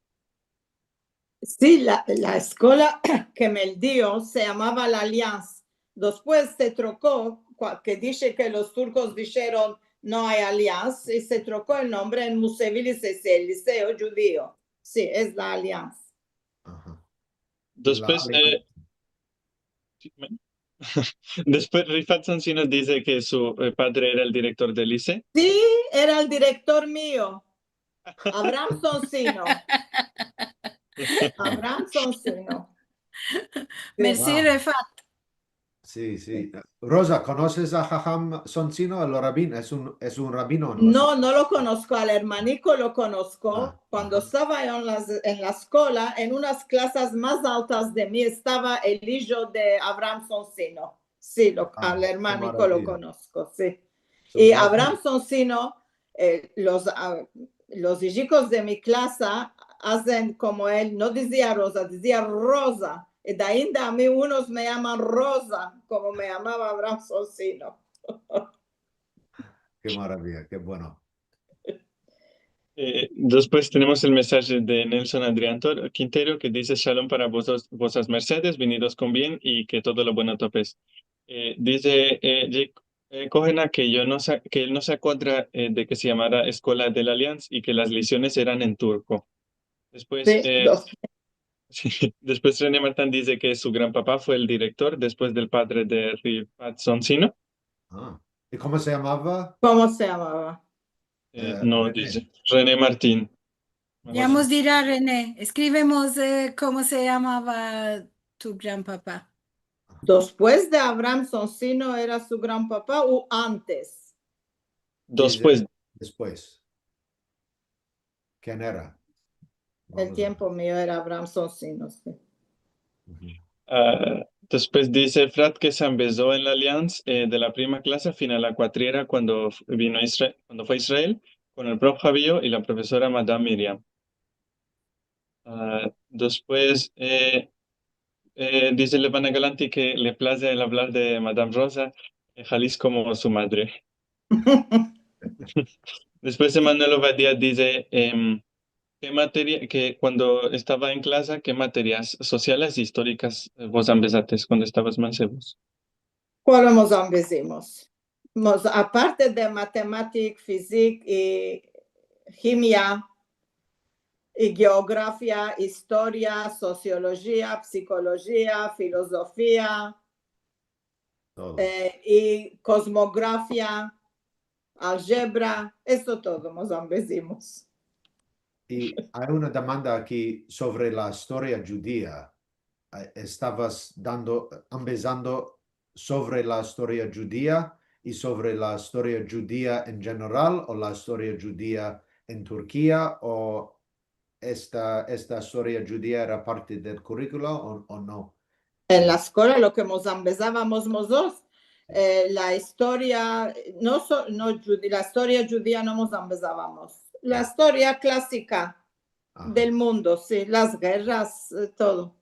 Si, la, la eskola ke me dio se yamava la Alliance. Despues se troko, kua-, ke dishe ke los turkos disheron no ay Alliance, i se troko el nombre en Musevi Lisey, el liseo djudio. Si, es la Alliance. Aha. Despues, eh, despues Rifat Sonsino dize ke su, eh, padre era el direktor del lisey. Si, era el direktor mio. Avram Sonsino. Avram Sonsino. Mersi, Rifat. Si, si. Roza, konoses a Haham Sonsino, el rabin? Es un, es un rabino, no? No, no lo konosko. Al ermaniko lo konosko. Kuando estava yo en la, en la eskola, en unas klasas mas altas de mi estava el ijo de Avram Sonsino. Si, lo, al ermaniko lo konosko, si. I Avram Sonsino, eh, los, ah, los ijikos de mi klasa azen komo el, no dizia Roza, dizia Roza. I de ainda a mi unos me yaman Roza, komo me yamava Avram Sonsino. Ke maraviya, ke bueno. Eh, despues tenemos el mesaje de Nelson Adrián Tor-, Quintero, ke dize: "Shalom para vozos-, vozas mersedes, venidos kon bien i ke todo lo bueno topes". Eh, dize, eh, Jake, eh, Kohenak ke yo no se, ke el no se akodra, eh, de ke se yamara Eskola de la Alliance i ke las lesiones eran en turko. Despues, eh, despues René Martin dize ke su gran papa fue el direktor despues del padre de Rifat Sonsino. Ah. I komo se yamava? Komo se yamava? Eh, no, dize René Martin. Ya mos dira René. Eskrivemos, eh, komo se yamava tu gran papa. Despues de Avram Sonsino era su gran papa u antes? Despues. Despues. Ken era? El tiempo mio era Avram Sonsino, si. Ah, despues dize Efrat ke se ambezo en la Alliance, eh, de la prima klase fin a la kuatriera kuando f-, vino Isra-, kuando fue a Israel, kon el prof Javier i la profesora Madam Miriam. Ah, despues, eh, eh, dize Levana Galanti ke le plaze el avlar de Madam Rosa, eh, Jalisco komo su madre. Despues Emanuel Ovadia dize, em, ke materia, ke kuando estava en klase, ke materias sosiales i istorikas, eh, vos ambezates kuando estavas mansevos? Kualo mos ambezimos? Mos, aparte de matematik, fizik i kimia i geografia, istoria, sosiolojia, psikolojia, filozofia, todo, eh, i kozmografia, aljebra, esto todo mos ambezimos. I ay una demanda aki sovre la istoria djudia. Eh, estavas dando, ambezando sovre la istoria djudia i sovre la istoria djudia en jeneral o la istoria djudia en Turkia, o esta, esta istoria djudia era parte del kurikulo o, o no? En la eskola lo ke mos ambezavamos mos dos, eh, la istoria, no so-, no djudi-, la istoria djudia no mos ambezavamos. La istoria klasika del mundo, si, las gerras, eh, todo.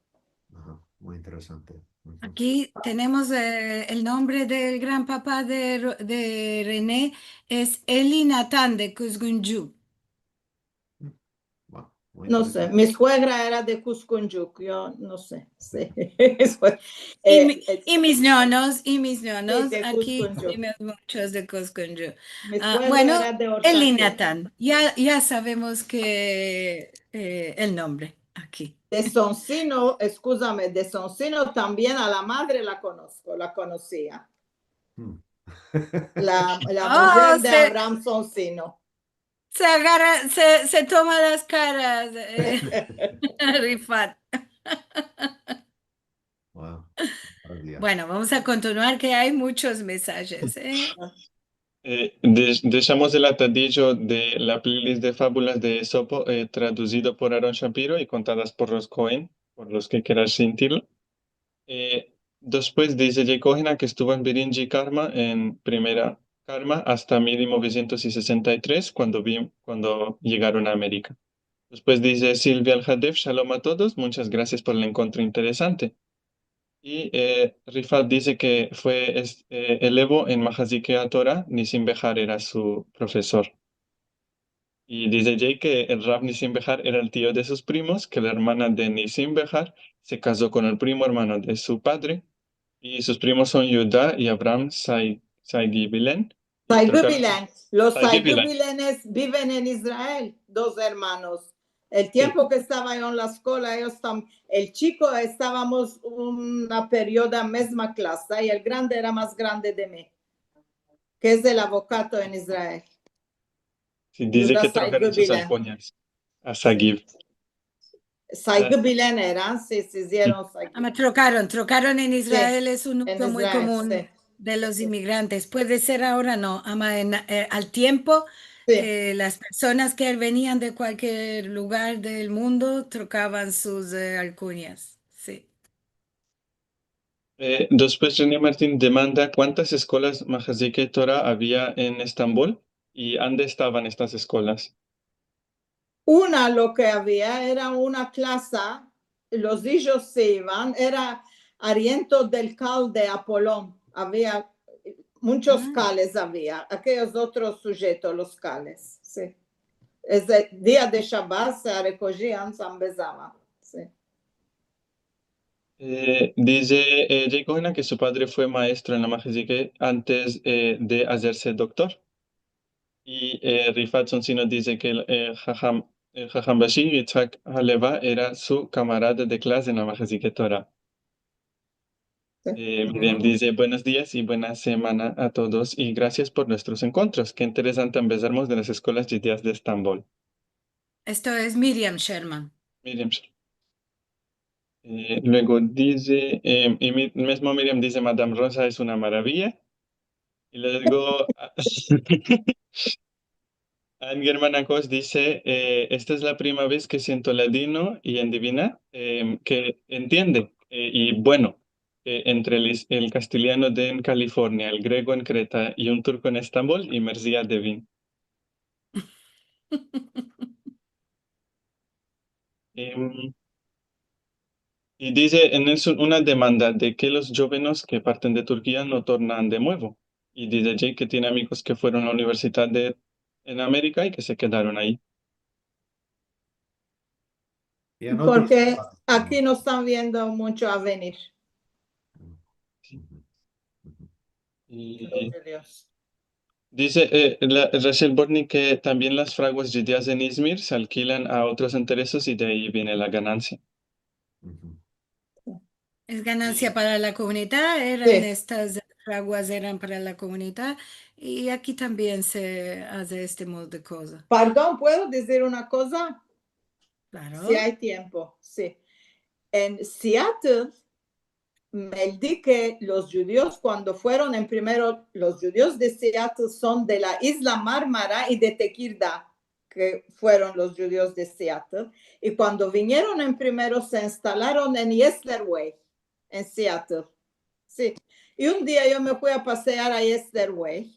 Aha, muy interesante. Aha. Aki tenemos, eh, el nombre del gran papa de Ro-, de René, es Eli Natan de Kuzguncu. Wow, muy interesante. No se, mi suegra era de Kuzguncu, yo no se, si. I, eh, mi-, i mis nyonos, i mis nyonos, si, de Kuzguncu. Aki tenemos munchos de Kuzguncu. Mi suegro era de Ortache. Ah, bueno, Eli Natan, ya, ya savemos ke, eh, el nombre aki. De Sonsino, eskuzame, de Sonsino tambien a la madre la konosko, la konosia. La, la mujer de Abraham Sonsino. Se agarra, se, se toma las karas, eh, Rifat. Wow. Bueno, vamos a kontinuar, ke ay munchos mesajes, eh. Eh, de-, deshamos el atadijo de la playlist de fabulas de Esopo, eh, traduzido por Aaron Shapiro i kontadas por los Cohen, por los ke keran sintirlo. Eh, despues dize Jay Cohen ke estuvo en Birinci Karma, en Primera Karma, asta mil novesientos sesenta i tres, kuando vi-, kuando yegaron a Amerika. Despues dize Silvia Alhadef, shalom a todos, munchas grasias por el enkontro interesante. I, eh, Rifat dize ke fue es-, eh, elevo en Mahazikei Torah, Nisim Behar era su profesor. I dize Jay ke el Rav Nisim Behar era el tio de sus primos, ke la ermana de Nisim Behar se kazo kon el primo ermano de su padre, i sus primos son Yuda i Abraham Sai-, Saigibilen. Saigibilen. Los Saigibilenes biven en Israel, dos ermanos. El tiempo ke estava yo en la eskola, eyos tam-, el chiko, estavamos una perioda mezma klasa i el grande era mas grande de mi, ke es el avokato en Israel. Si, dize ke trokaron sus alkunyas a Sagiv. Saigibilen eran, si, se izieron Sagiv. Ama trokaron, trokaron en Israel, es un uzo muy komun de los imigrantes. Puede ser agora no, ama en, eh, al tiempo, eh, las personas ke venian de kualkier lugar del mundo trokavan sus, eh, alkunyas. Si. Eh, despues René Martin demanda kuantas eskolas Mahazikei Torah avia en Estambol i ande estavan estas eskolas. Una lo ke avia era una klasa, los ijos se ivan, era ariento del kal de Apolon. Avia munchos kales avia, akeyos otros sujetos, los kales, si. Es el dia de Shabat se arekojian, se ambezavan, si. Eh, dize, eh, Jay Cohen ke su padre fue maestro en la Mahazikei antes, eh, de azerse doktor. I, eh, Rifat Sonsino dize ke el, eh, Haham, el Haham Bashi Yitzhak Haleva era su kamarada de klase en la Mahazikei Torah. Eh, Miriam dize, buenos dias i buena semana a todos i grasias por nuestros enkontros. Ke interesante ambezarmos de las eskolas djudias de Estambol. Esto es Miriam Sherman. Miriam Sherman. Eh, luego dize, eh, i mi-, mizmo Miriam dize, Madam Rosa es una maravia. I luego, a-, Angerman Akos dize, eh, esta es la prima vez ke siento ladino i endivina, em, ke entiende, eh, i bueno. eh, entre el is-, el kastiliano de en Kalifornia, el grego en Kreta i un turko en Estambol, i Merzia Devin. Em, i dize, en el son una demanda de ke los djovenos ke parten de Turkia no tornan de muevo. I dize Jake ke tiene amigos ke fueron a la universidad de, en Amerika i ke se kedaron ayi. I en otros Porke paizes aki tambien. No estan viendo muncho avenir. Uhu, uhu. I Gloria a Dios. dize, eh, la, Rachel Bortnick ke tambien las fraguas djudias en Izmir se alkilan a otros interesos i de ayi viene la ganansia. Uhu. Es ganansia I para la komunidad, eran Si. Estas fraguas eran para la komunidad, i aki tambien se aze este modo de koza. Pardon, puedo dizir una koza? Si Klaro. Ay tiempo, si. En Seattle, me di ke los djudios kuando fueron en primero, los djudios de Seattle son de la izla Marmara i de Tekirdağ, ke fueron los djudios de Seattle, i kuando vinieron en primero se instalaron en Yesterway, en Seattle. Si. I un dia yo me fui a pasear a Yesterway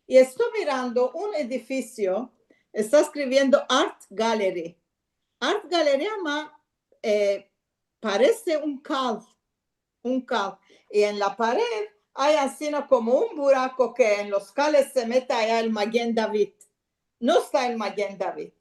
i esto mirando un edifisio, esta eskriviendo Art Gallery. Art Gallery, ama, eh, parese un kal, un kal. I en la pared ay ansina komo un burako ke en los kales se mete aya el Magen David. No esta el Magen David.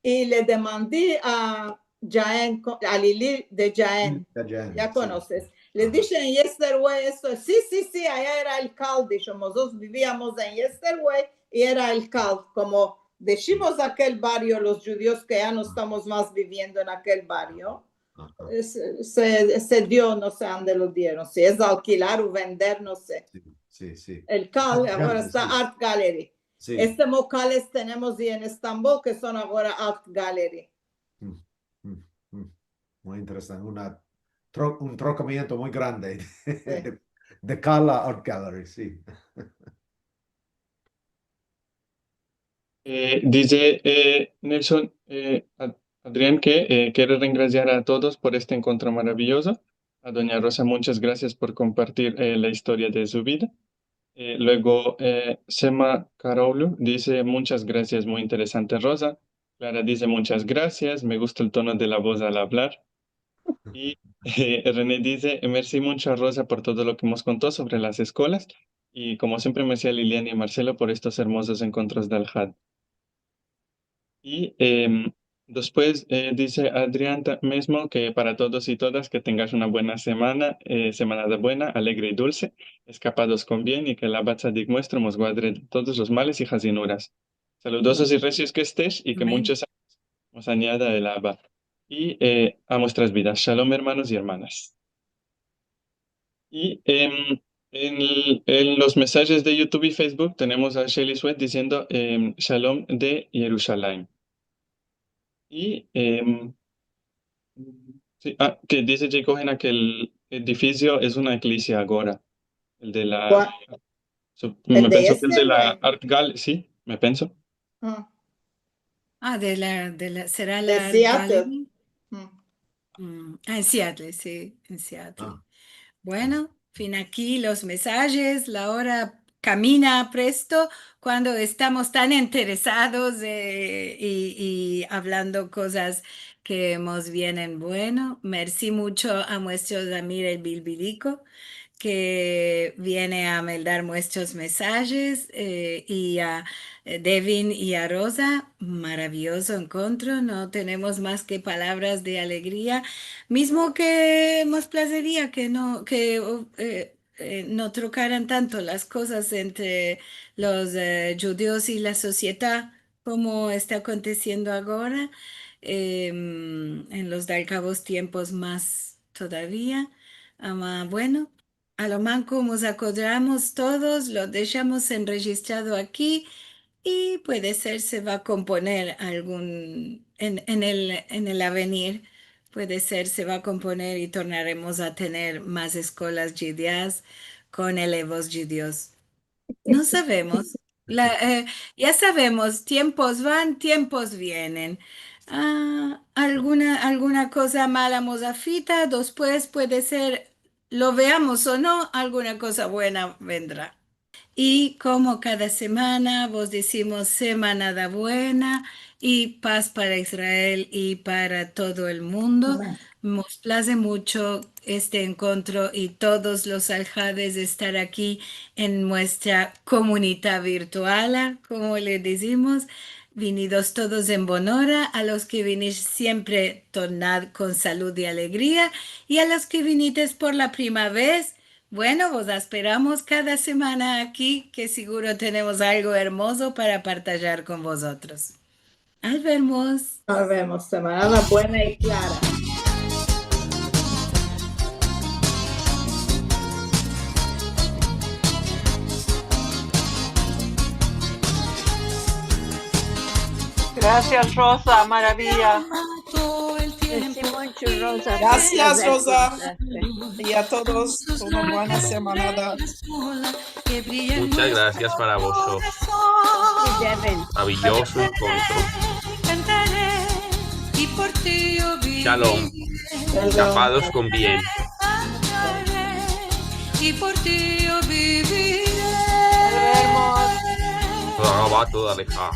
I le demandi a Jaen, ko-, a Lili de Jaen, Lili de Jaen, ya si. konoses. Le Aha. dishe en Yesterway esto, si, si, si, aya era el kal, disho, mozotros biviamos en Yesterway i era el kal, komo deshimos akel bario, los djudios ke ya no estamos mas biviendo en akel bario, Aha. eh, se, se, se dio, no se ande lo dieron, si es alkilar o vender, no se. Si, si, si. El kal, Art agora Gallery, esta si. Art Gallery. Si. Este mo kales tenemos i en Estambol, ke son agora Art Gallery. Mm, mm, mm. Muy interesante. Una tro-, un trokamiento muy grande Si. de, de kal a Art Gallery, si. Eh, dize, eh, Nelson, eh, Ad-, Adrian, ke, eh, kere rengrasiar a todos por este enkontro maraviyozo. A donya Rosa, munchas grasias por kompartir, eh, la istoria de su vida. Eh, luego, eh, Sema Karaoglou dize, "Munchas grasias, muy interesante, Rosa." Klara dize, "Munchas grasias, me gusta el tono de la voz al avlar." I, eh, René dize, "Mersi muncho, Rosa, por todo lo ke mos konto sovre las eskolas. I komo siempre, mersi a Liliana i Marcelo por estos ermozos enkontros del had." I, em, despues, eh, dize Adrian ta-, mizmo ke para todos i todas ke tengash una buena semana, eh, semanada buena, alegre i dulse, eskapados kon bien i ke el Aba Tzadik muestro mos guadre de todos los males i hazinuras. Saludozos i resios ke estesh i ke Amen. Munchos anyos mos anyada el Aba i, eh, a muestras vidas. Shalom, ermanos i ermanas. I, em, en, en los mesajes de YouTube i Facebook tenemos a Shelly Sweat diziendo, em, "Shalom de Yerushalayim." I, em, si, a, ke dize Jay Cohen ke el edifisio es una iglesia agora, el de la, Kua-, su-, me el de penso ke el de la Yesterway. Art Gal-, si, me penso. Mm. A, de la, de la, sera De la Art Seattle. Gallery? Mm. Mm, a, en Seattle, si, en Seattle. A. Bueno, fin aki los mesajes, la ora kamina presto kuando estamos tan interesados, eh, i, i avlando kozas ke mos vienen. Bueno, mersi muncho a muestro zamir el Bilbiliko, ke viene a meldar muestros mesajes, eh, i a, eh, Devin i a Rosa, maraviyozo enkontro, no tenemos mas ke palavras de alegria, mizmo ke mos plazeria ke no, ke, o, eh, eh, no trokaran tanto las kozas entre los, eh, djudios i la sosiedad, komo esta akontesiendo agora, em, en los dalkavos tiempos mas todavia. Ama, bueno, a lo manko mos akodramos todos, lo deshamos enrejistrado aki, i puede ser se va a komponer algun, en, en el, en el avenir, puede ser se va a komponer i tornaremos a tener mas eskolas djudias kon elevos djudios. No savemos. La, eh, ya savemos, tiempos van, tiempos vienen. A, alguna, alguna koza mala mos afita, despues puede ser lo veamos o no, alguna koza buena vendra. I komo kada semana vos dizimos semanada buena i paz para Israel i para todo el mundo. Amen. Mos plaze muncho este enkontro i todos los alhades estar aki en muestra komunita virtuala, komo le dizimos. Vinidos todos en bonora, a los ke vinish siempre tornad kon salud i alegria, i a los ke vinites por la prima vez, bueno, vos asperamos kada semana aki, ke siguro tenemos algo ermozo para partajar kon vozotros. Al vermos. Al vermos, semanada buena i klara. Gracias, Rosa, maraviya. Mersi muncho, Rosa. Gracias, Rosa. I a todos una buena semanada. Munchas grasias para vos. Maraviyozo enkontro. Shalom. Shalom. Kapados kon bien. Toda raba, toda aleja.